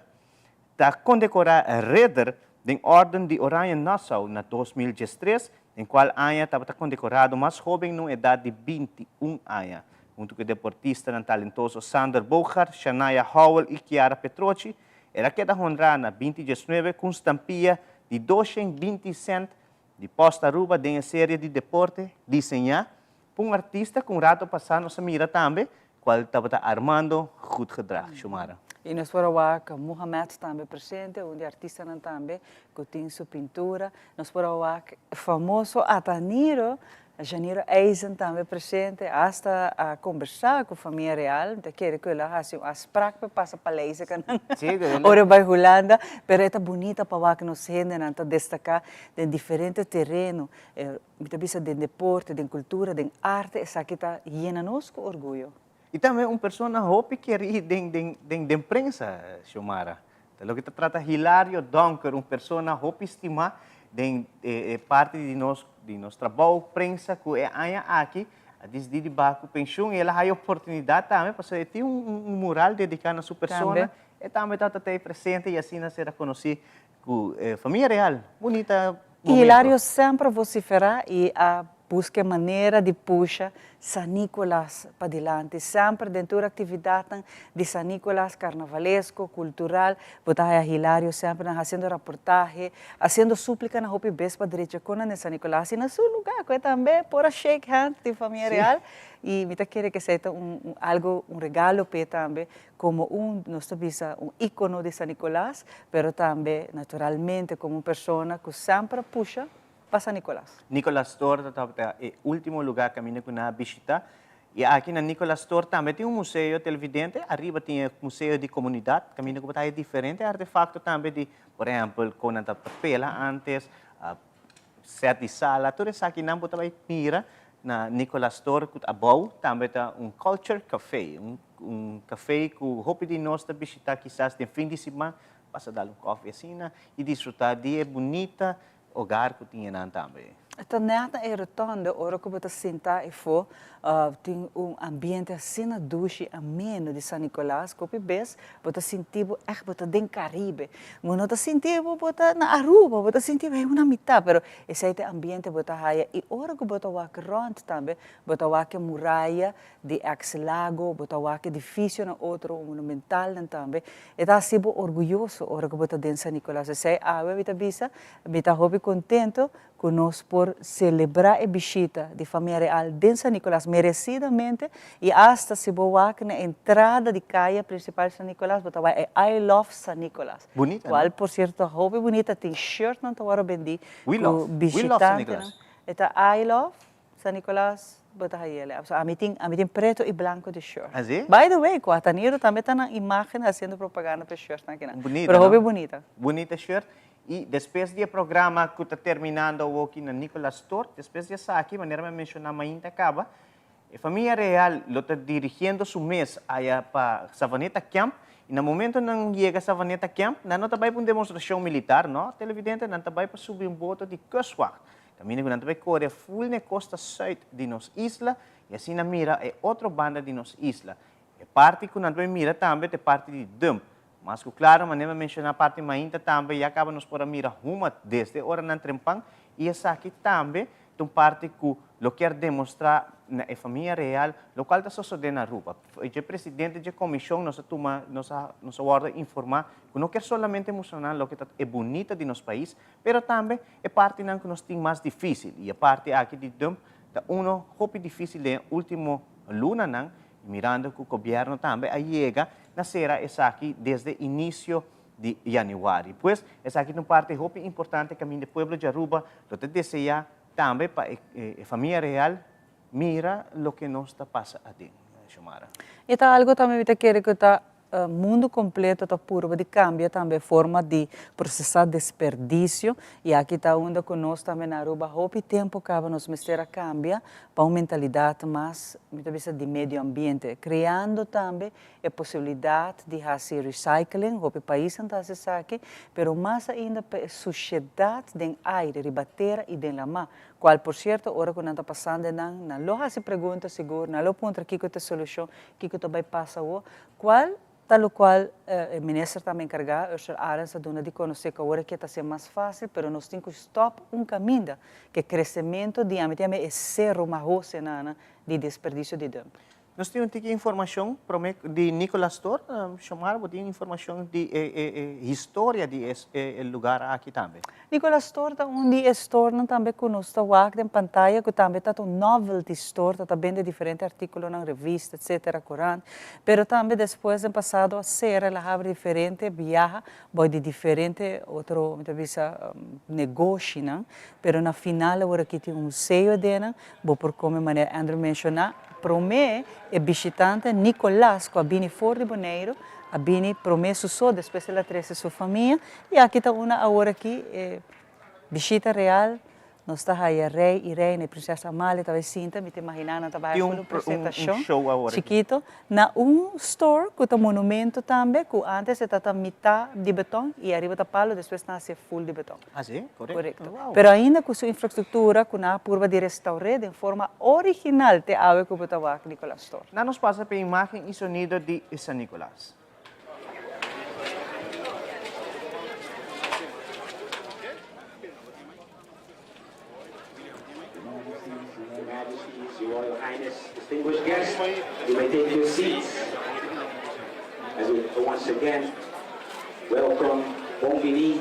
ta kondekorá Ridder den Orden di Oranje Nassau na 2013, den kual aña tabata kondekorado mas hóben na un edat di 21 aña. Huntu ku e deportistanan talentoso Sander Bogaert, Shanaya Howell i Chiara Petrocchi, el a keda honrá na 2019 ku un stampia di 220 sènt. di Post Aruba den e serie di deporte diseñá pa un artista ku un rato pasá nos a mira tambe, kual tabata Armando Goedgedrag. Xiomara. I nos por a wak Mohamed tambe presente, un di artistanan tambe ku tin su pintura. Nos por a wak famoso Ataniro Janiro Eisen tambe presente, hasta a kombersá ku famia real, mi ta kere ku el a hasi un afsprak pa e pasa paleis ekanan ora e bai Hulanda, pero e ta bunita pa wak nos hendenan ta destaká den diferente tereno, mi ta bisa den deporte, den kultura, den arte, esaki ta yena nos ku orguyo. I tambe un persona hopi kerí den den den prensa, Xiomara. Ta loke ta trata Hilario Donker, un persona hopi stimá den e parti di nos di nos trabou prensa ku e aña aki a disidí di baha ku penshun i el a haya oportunidat tambe pasobra e tin un mural dediká na su persona. E tambe tabata ta ei presente i asina ser a konosí ku famia real. Bunita momento. Hilario semper a vociferá i a Buska e manera di pusha San Nicolas padilanti. Semper den tur actividadnan di San Nicolas, carnavalesco, cultural, bo ta haya Hilario semper nan haciendo raportahe, haciendo suplica na hopi bes pa drecha con nan den San Nicolas y na su lugar cu e tambe por a shake hand di famia real y mi ta kere cu esey ta un algo, un regalo p'e tambe como un, nos ta bisa, un icono di San Nicolas, pero tambe naturalmente como un persona cu semper a pusha pa San Nicolas. Nicolas Store ta tabata e ultimo lugar caminda cu nan a bishita. Y aki na Nicolas Store tambe tin un museo televidente. Ariba tin e museo di comunidad caminda cu bo ta haya diferente artefacto tambe di, por ehempel, con nan tabata pela antes, set di sala. Tur esakinan bo ta bay mira na Nicolas Store cu ta abou tambe ta un culture cafe, un cafe cu hopi di nos ta bishita kisas den fin di siman, pasa dal un koffie asina y disfruta di e bunita Hogar ku tin enan tambe. Ta nèt na e rotonde ora ku bo ta sinta efo tin un ambiente asina dushi ameno di San Nicolas ku hopi bes bo ta sinti bo ègt bo ta den Caribe. Bo no ta sinti bo bo ta na Aruba, bo ta sinti bo hey una mitad pero esei ta e ambiente bo ta haya i ora ku bo ta wak rònt tambe bo ta wak e muraya di ex Lago, bo ta wak edificionan otro monumentalnan tambe, e ta haci bo orguyoso ora cu bo ta den San Nicolas. Esey awe mi ta bisa, mi ta hopi contento cu nos por celebra e bishita di Famia Real den San Nicolas merecidamente y hasta si bo wak na entrada di caya principal San Nicolas bo ta wak e I love San Nicolas. Bunita, no? Cual por cierto ta hopi bunita, tin shirtnan ta worde bendi We cu love, we love San bishitantenan. Nicolas. E ta I love San Nicolas bo ta hayele. So ami tin ami tin preto y blanco di shirt. Así? By the way, cu Ataniro tambe ta na imagen haciendo propaganda pa e shirtnan akinan. Bunita, Pero no? hopi bunita. Bunita shirt. Y despues di e programa cu ta terminando awoki na Nicolas Store, despues di esaki, manera mi a menciona mainta caba, e famia real lo ta dirigiendo su mes aya pa Savaneta Camp y na momento nan yega Savaneta Camp, nan no ta bay pa un demostracion militar, no, televidente, nan ta bay pa subi un boto di Kustwacht. Kaminda ku nan ta bai kore ful na e kosta sùit di nos isla i asina mira e otro banda di nos isla. E parti ku nan ta bai mira tambe ta e parti di dump. Mas ku klaro, manera mi a menshoná parti mainta tambe, ya kaba nos por a mira huma desde ora nan trempan i esaki tambe ta un parti ku lo kier demostrá na e famia real lokual ta sosodé na Aruba. Dje presidente dje komishon nos a tuma nos a nos a wòrdu informá ku no kier solamente mustra nan loke ta e bunita di nos pais, Pero tambe e partinan ku nos tin mas difísil i e parti aki di dump ta uno hopi difísil den e último lunanan i mirando ku gobièrnu tambe a yega na sera esaki desde inisio di yanüari. Pues esaki ta un parti hopi importante kaminda e pueblo di Aruba lo ta deseá tambe pa e famia real mira loke nos ta pasa aden, Xiomara. E ta algo tambe mi ta kere ku ta Mundu kompleto ta purba di kambia tambe e forma di prosesá desperdisio i aki ta unda ku nos tambe na Aruba hopi tempu kaba nos mester a kambia pa un mentalidat mas, mi ta bisa, di medio ambiente, kreando tambe e posibilidat di hasi recycling, hopi paisnan ta hasi esaki, pero mas ainda pa e sushedat den aire, riba tera i den lamá, kual por sierto ora ku nan ta pasando enan, nan lo hasi pregunta sigur, nan lo puntra kiko ta e solushon, Kiko ta bai pasa awo? Cual ta locual e minister tambe encarga, Ursula Arends a duna di conoce cu awor aki ta ser mas facil, pero nos tin cu stop un caminda cu e crecemento di ami tin ami e cero mahos enana di desperdicio di dump. Nos tin un tiki informacion prome di Nicolas Store, Xiomara bo tin informacion di e e historia di e lugar aki tambe. Nicolas Store ta un di e storenan tambe cu nos ta wak den pantaya cu tambe ta un novelty store, ta ta bende diferente articulonan, revista, etcetera, corant, pero tambe despues den pasado a cera el a habri diferente biaha boy di diferente otro mi ta bisa negoshinan, pero na final awor aki tin un museo adenan, bo por come manera Andrew menciona, prome e bishitante Nicolas cu a bini for di Boneiru a bini prome su so, despues el a trece su famia y aki ta una awor aki e bishita real. Nos ta haya rey y reina y princesa Amalia ta bay sinta, mi ta imagina nan ta bay haci un presentacion chikito na un store cu ta monumento tambe cu antes e tata mita di beton y ariba ta palo despues nan haci full di beton. Ah si? Corecto. Pero ainda cu su infrastructura cu nan a purba di restaure den forma original te awe cu bo ta wak Nicolas Store. Nan nos pasa p'e imagen y sonido di San Nicolas. Your Majesties, Your Royal Highness, distinguished guests, you may take your seats as we once again welcome Bon Bini,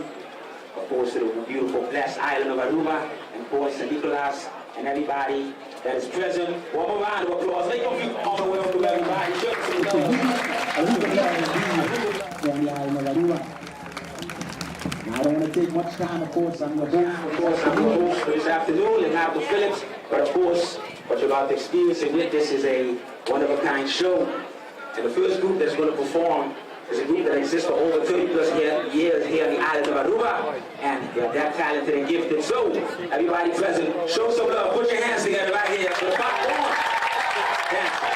of course, to the beautiful, blessed island of Aruba, and of course, San Nicolas, and everybody that is present. One more round of applause. Make them feel all the welcome, everybody. Show some love. I don't want to take much time, of course. I'm your host, of course, I'm your host for this afternoon, Leonardo Phillips. But of course, what you're about to experience and witness is a one-of-a-kind show. And the first group that's going to perform is a group that exists for over 30 plus year, years here on the island of Aruba. And they are that talented and gifted. So, everybody present, show some love. Put your hands together right here for the popcorn dancers.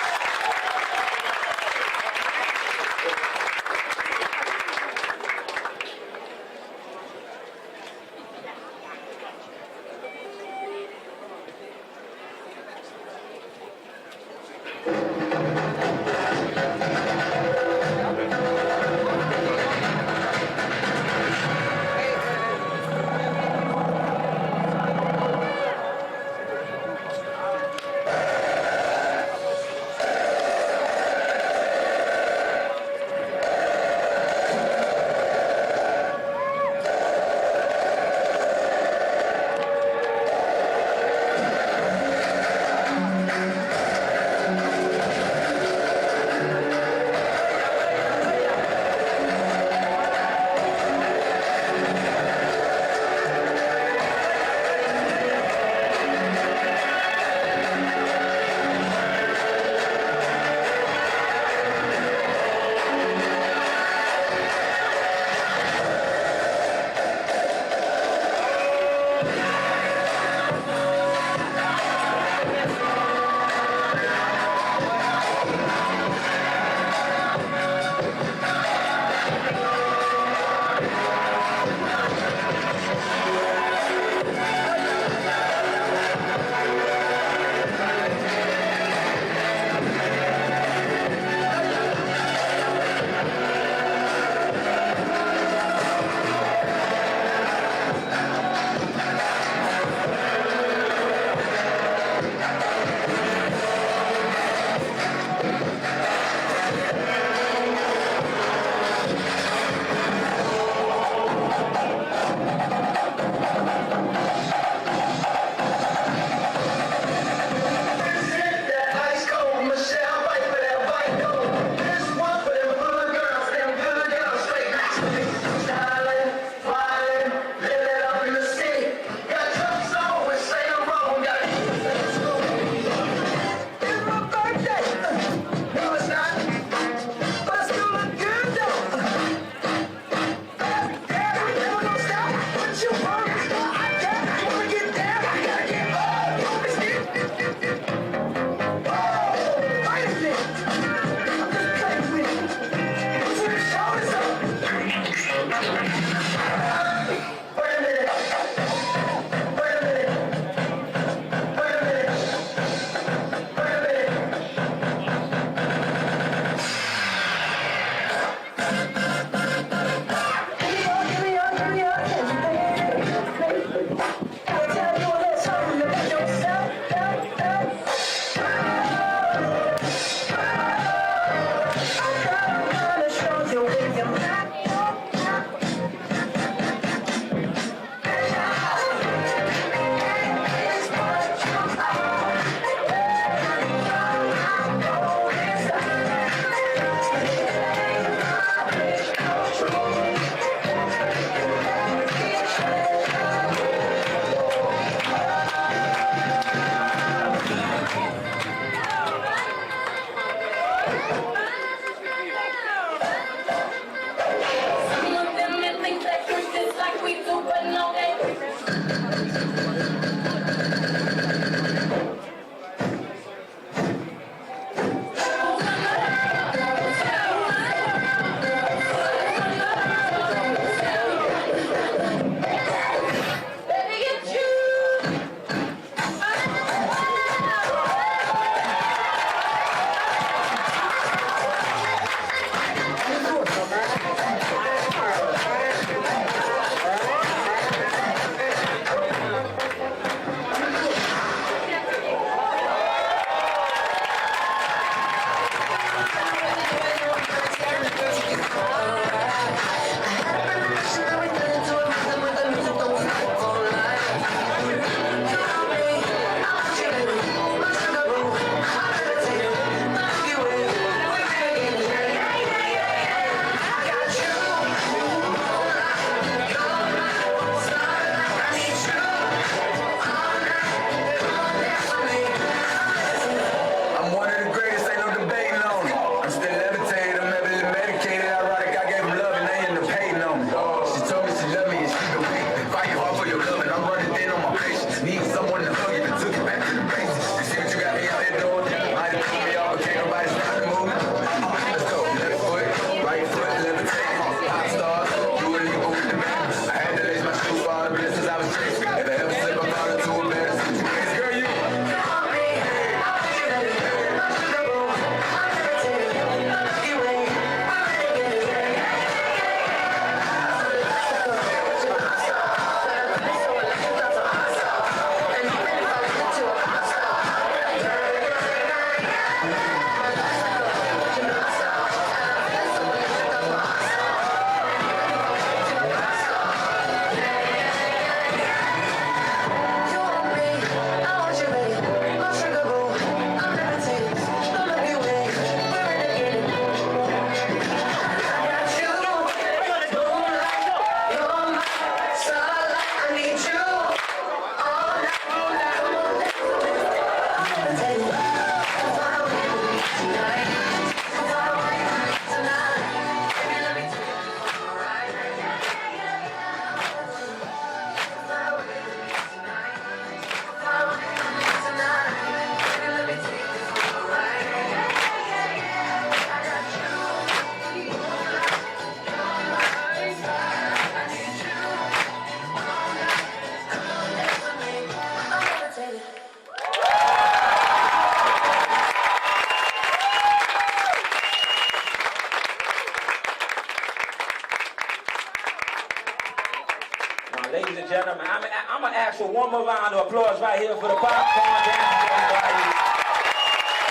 ask for one more round of applause right here for the popcorn dancers, everybody.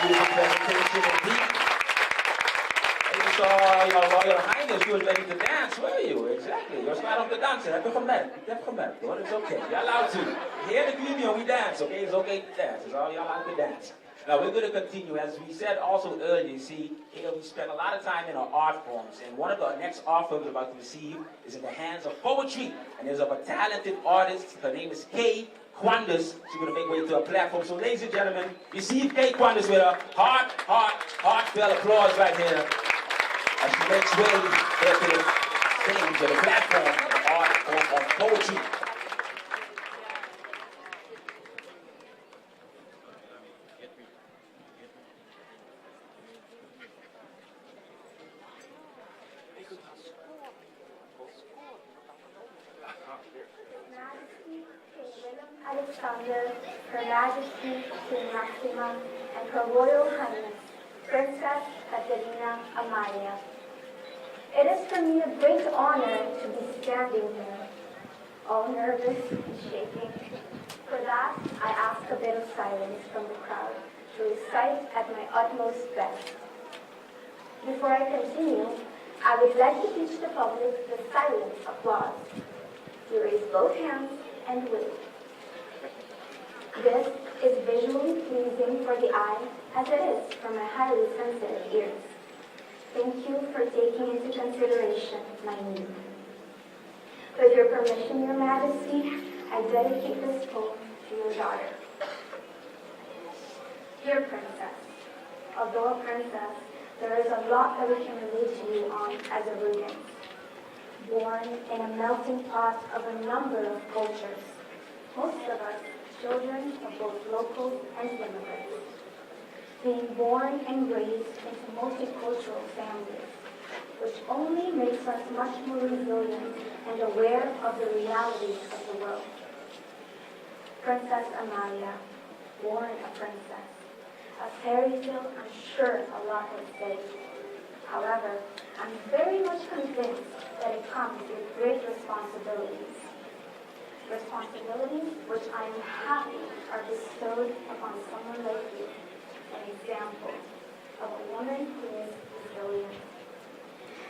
Beautiful presentation indeed. You saw your Royal Highness, you was ready to dance, were you? Exactly. You're not on the dansen, heb je gemerkt? Ik heb gemerkt hoor, it's okay. You're allowed to. Here in the Caribbean we dance, okay? It's okay to dance. It's all you're allowed to dance. Now we're going to continue. As we said also earlier, you see, here we spend a lot of time in our art forms. And one of the next art forms we're about to receive is in the hands of poetry. And there's of a talented artist. Her name is Kay Quandis. She's going to make way to a platform. So ladies and gentlemen, receive Kay Quandis with a heart, heart, heartfelt applause right here. As she makes way here to the stage, to the platform, the art form of poetry. Majesty King Willem Alexander, Her Majesty Queen Maxima, and Her Royal Highness Princess Catharina Amalia. It is for me a great honor to be standing here, all nervous and shaking. For that, I ask a bit of silence from the crowd to recite at my utmost best. Before I continue, I would like to teach the public the silent applause. You raise both hands and wait. This is visually pleasing for the eye as it is for my highly sensitive ears. Thank you for taking into consideration my need. With your permission, Your Majesty, I dedicate this poem to your daughter. Dear Princess, although a princess, there is a lot that we can relate to you on as Arubans. Born in a melting pot of a number of cultures, most of us children of both locals and immigrants. Being born and raised into multicultural families, which only makes us much more resilient and aware of the realities of the world. Princess Amalia, born a princess, a fairy tale I'm sure a lot would say. However, I'm very much convinced that it comes with great responsibilities. Responsibilities which I am happy are bestowed upon someone like you, an example of a woman who is resilient.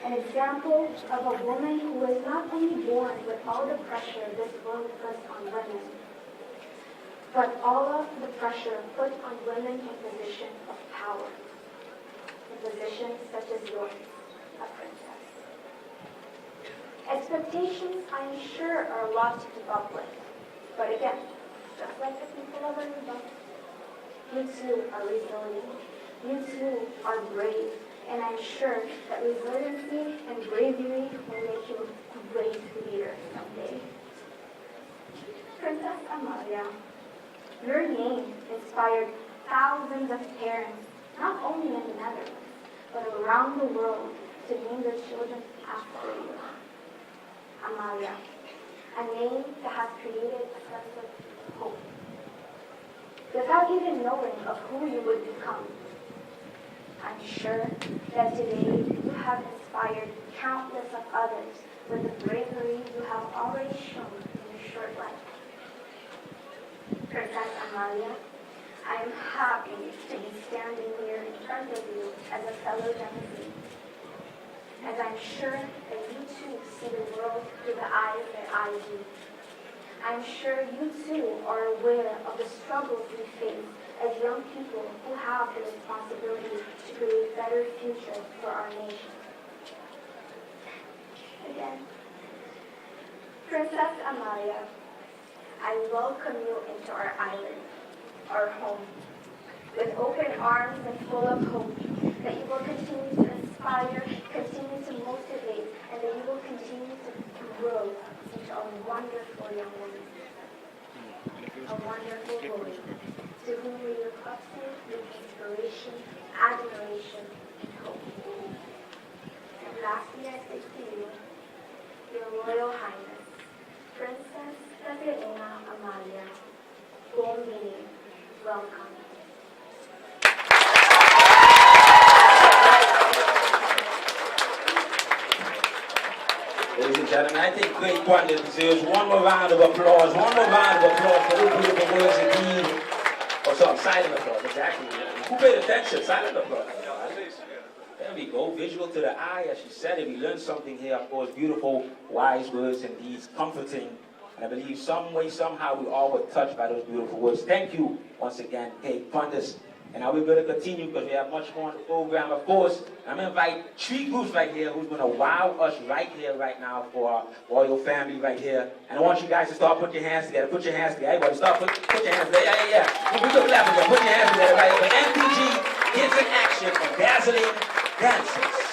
An example of a woman who was not only born with all the pressure this world puts on women, but all of the pressure put on women in position of power, in positions such as yours, a princess. Expectations, I'm sure, are a lot to keep up with. But again, just like the people of Aruba, you too are resilient. You too are brave. And I'm sure that resiliency and bravery will make you a great leader someday. Princess Amalia, your name inspired thousands of parents, not only in the Netherlands, but around the world to name their children after you. Amalia, a name that has created a sense of hope. Without even knowing of who you would become, I'm sure that today you have inspired countless of others with the bravery you have already shown in your short life. Princess Amalia, I am happy to be standing here in front of you as a fellow Gen Z, as I'm sure that you too see the world through the eyes that I do. I'm sure you too are aware of the struggles we face as young people who have the responsibility to create a better future for our nation. Again, Princess Amalia, I welcome you into our island, our home, with open arms and full of hope that you will continue to inspire, continue to motivate, and that you will continue to grow into a wonderful young woman, a wonderful woman to whom we look up to with inspiration, admiration, and hope. And lastly, I say to you, Your Royal Highness, Princess Catharina Amalia, Bon bini, welcome. Ladies and gentlemen. gentlemen, I think great pundit deserves one more round of applause. One more round of applause for those beautiful words indeed. Oh, sorry, silent applause, exactly. Who paid attention? Silent applause. There we go. Visual to the eye, as she said it. We learned something here, of course. Beautiful, wise words indeed, comforting. And I believe some way, somehow, we all were touched by those beautiful words. Thank you once again, Kate Pundits. And now we're going to continue because we have much more on the program, of course. I'm going to invite three groups right here who's going to wow us right here, right now for our royal family right here. And I want you guys to start putting your hands together. Put your hands together. Everybody start put your hands together. Yeah. We can clap again. Put your hands together right here. For MPG Kids in Action and Dazzling Dancers.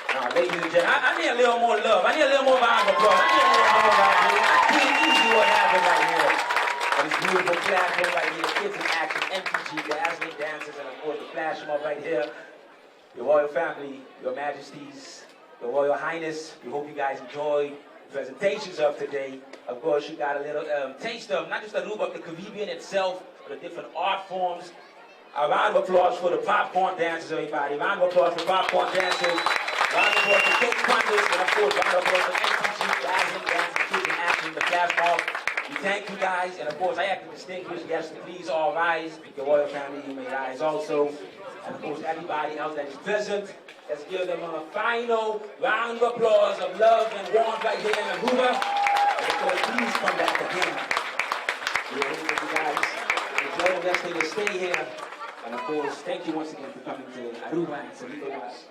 Now, ladies and gentlemen, I, I need a little more love. I need a little more round of applause. I need a little more right here. Pretty easy what happened right here. On this beautiful platform right here, Kids in Action, MTG, Dazzling Dancers, and of course the flash mob right here. Your royal family, your majesties, your royal highness. We hope you guys enjoyed the presentations of today. Of course, you got a little taste of not just Aruba, but the Caribbean itself, but the different art forms. A round of applause for the popcorn dancers, everybody. Round of applause for popcorn dancers. Round of applause for Kate Quantus, and of course, round of applause for MTG, Dazzling Dancing, Kids in Action, the flash mob. We thank you guys, and of course, I have the distinguished guests to please all rise. Your royal family, you may rise also. And of course, everybody else that is present, let's give them a final round of applause of love and warmth right here in Aruba. And of course, please come back again. We hope that you guys enjoy the rest of your stay here. And of course, thank you once again for coming to Aruba and San Nicolas.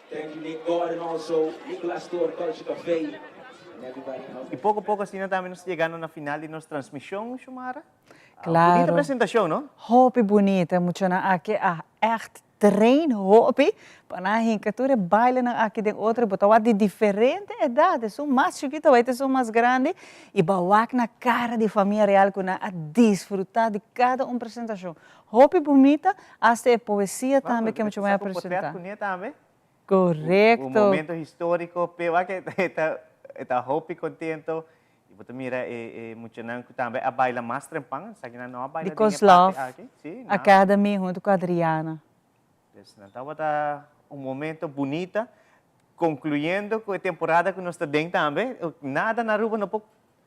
Thank you, Nick Gordon, also, Nicolas Store Culture Cafe, and everybody else. Y poco poco asina tambe nos ta yegando na final di nos transmision, Xiomara. Claro. Bunita presentacion, no? Hopi bunita, muchanan aki a echt train hopi pa nan hinca tur e bailenan aki den otro, bo ta wak di diferente edad, esun mas chikito bai ta esun mas grandi y bo a wak na cara di famia real cu nan a disfruta di cada un presentacion. Hopi bunita, hasta e poesia tambe cu e muchanan a presenta. Correcto. Un momento historico, pero wak e ta hopi contento. Y bo ta mira e e muchanan cu tambe a baila mas trempan, esaki nan no a baila Di den e parti Kozlov aki. Sí, nan. Academy hunto cu Adriana. Dus nan tabata un momento bunita, concluyendo cu e temporada cu nos ta den tambe. Nada na Aruba no por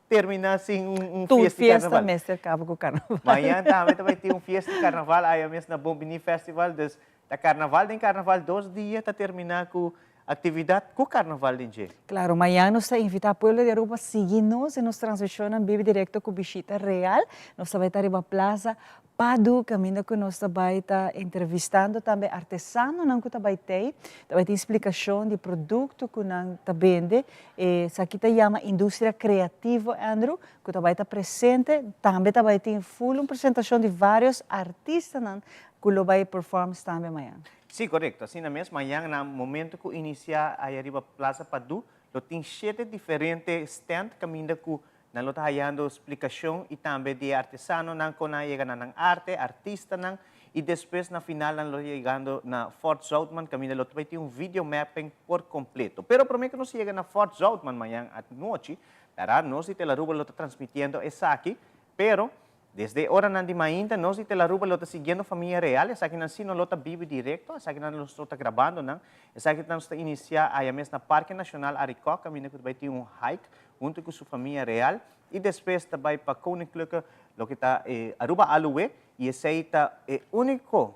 termina sin un un Tur fiesta di fiesta carnaval. mester caba cu carnaval. Mañan tambe ta bay tin un fiesta di carnaval aya mes na Bon Bini Festival. Dus ta carnaval den carnaval, dos dia ta termina cu Actividad cu carnaval den dje. Claro, mañan nos ta invita pueblo di Aruba sigui nos den nos transmisionnan bibi directo cu bishita real. Nos ta bay ta riba Plaza Padu caminda cu nos ta bay ta entrevistando tambe artesanonan cu ta bay tey. Ta bay tin splicacion di producto cu nan ta bende. Esaki ta yama Industria Creativo, Andrew, cu ta bay ta presente. Tambe ta bay tin full un presentacion di varios artistanan cu lo bay performs tambe mañan. Sí, korekto. Asina mes, mañan na momento ku inisiá aya riba Plaza Padu, lo tin shete diferente stand kaminda ku nan lo ta hayando splikashon i tambe di e artesanonan kon nan a yega na nan arte, artistanan, i despues na final nan lo yegando na Fort Zoutman kaminda lo ta bai tin un video mapping por kompleto. Pero promé ku nos yega na Fort Zoutman mañan anochi, bèrdat, nos di Telaruba lo ta transmitiendo esaki, pero Desde e oranan di mainta nos di Telaruba lo ta siguiendo famia real, esakinan si no lo ta bibi directo, esakinan nos lo ta grabando nan, esakinan nos ta inicia aya mes na Parke Nacional Arikok caminda cu ta bay tin un hike hunto cu su famia real y despues ta bay pa Koninklijke loke ta e Aruba Aloe y esey ta e unico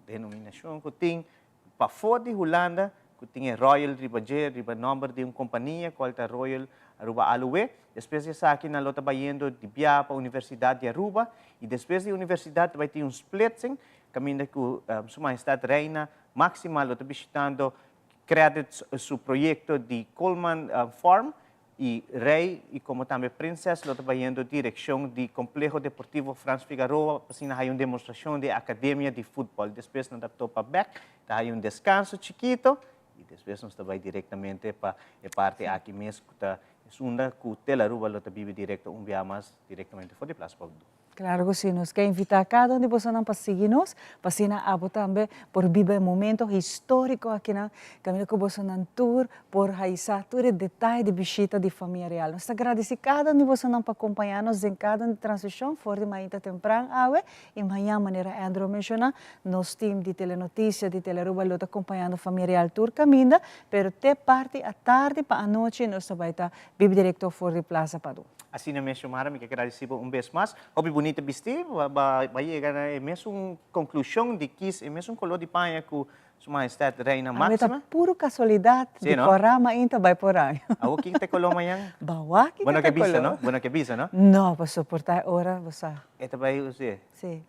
denominacion cu tin Pafó di Hulanda ku tin e Royal riba dje, riba nòmber di un kompania kual ta Royal Aruba Aloe. Despues di esaki nan lo ta bayendo di bia pa Universidat di Aruba i despues di universidat ta bai tin un splitsing kaminda ku Su Mahestat Reina Maxima lo ta bishitando Credits su proyekto di Coleman Farm E Rey y como tambe Prinses lo ta bayendo direccion di Complejo Deportivo Frans Figaroa pa asina haya un demostracion di e academia di futbol. Despues nan ta topa bek, ta haya un descanso chikito y despues nos ta bay directamente pa e parti aki mes cu ta es unda cu Tel Aruba lo ta bibi directo un bia mas directamente for di Plaza Pablo. Claro cu si, nos ke invita cada un di bosonan pa sigui nos, pa asina abo tambe por biba e momento historico akinan, caminda cu bosonan tur por haisa tur e detaye di bishita di Famia Real. Nos ta gradici cada un di bosonan pa acompaña nos den cada un di transmision for di mainta tempran awe y mañan manera Andrew a menciona, nos team di Telenoticia di Telearuba lo ta acompañando Famia Real tur caminda, pero te parti atardi pa anochi nos ta bay ta Bibi directo for di Plaza Padu. Asina mes Xiomara, mi ke gradisi bo un bes mas. Hopi bunita bisti, bo a yega na e mesun conclusion di kis e mesun color di paña cu Su Majestad Reina Awe ta Maxima. puro casualidad Sí, di no? cora mainta bay por aña. Awo kiko ta e color mañan? Bawa kiko Bo no ta ke bisa, color. no? Bo no ke bisa, no? No, pasobra por ta e ora bo sa. E ta bay us'e? Sí.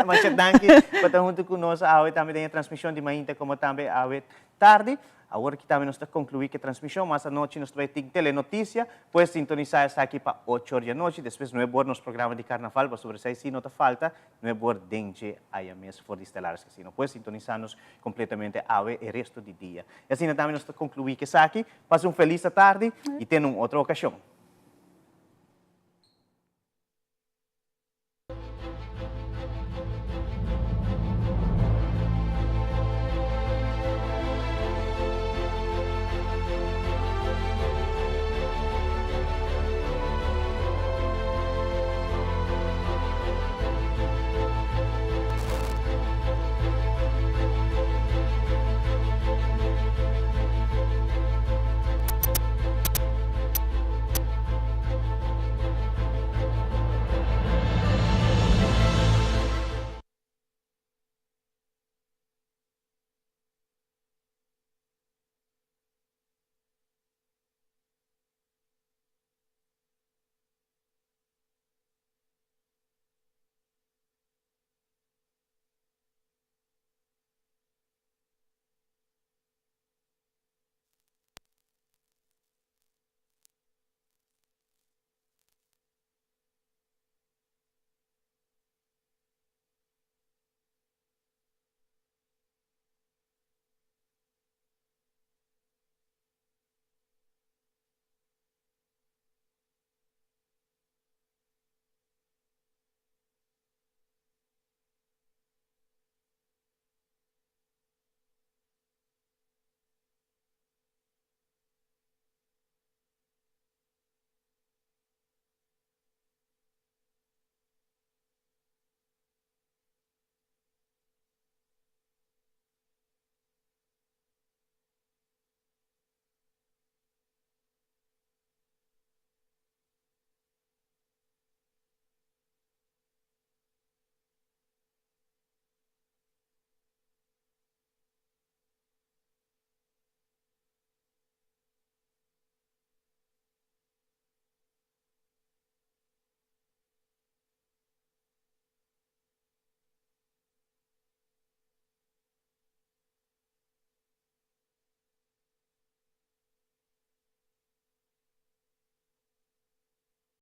Masha danki pa ta hunto cu nos awe tambe den e transmision di mainta como tambe awe Tardi, awor ki tambe nos ta conclui cu e transmision, mas anochi nos ta bay tin Telenoticia, pues sintonisa esaki pa ocho or di anochi, despues nuebe or nos programa di Carnaval, pasobra esey si no ta falta, nuebe or den dje aya mes for di Stellaris Casino. Pues sintonisa nos completamente awe e resto di dia. Y asina tambe nos ta conclui cu esaki, pasa un feliz atardi y te na un otro ocasion.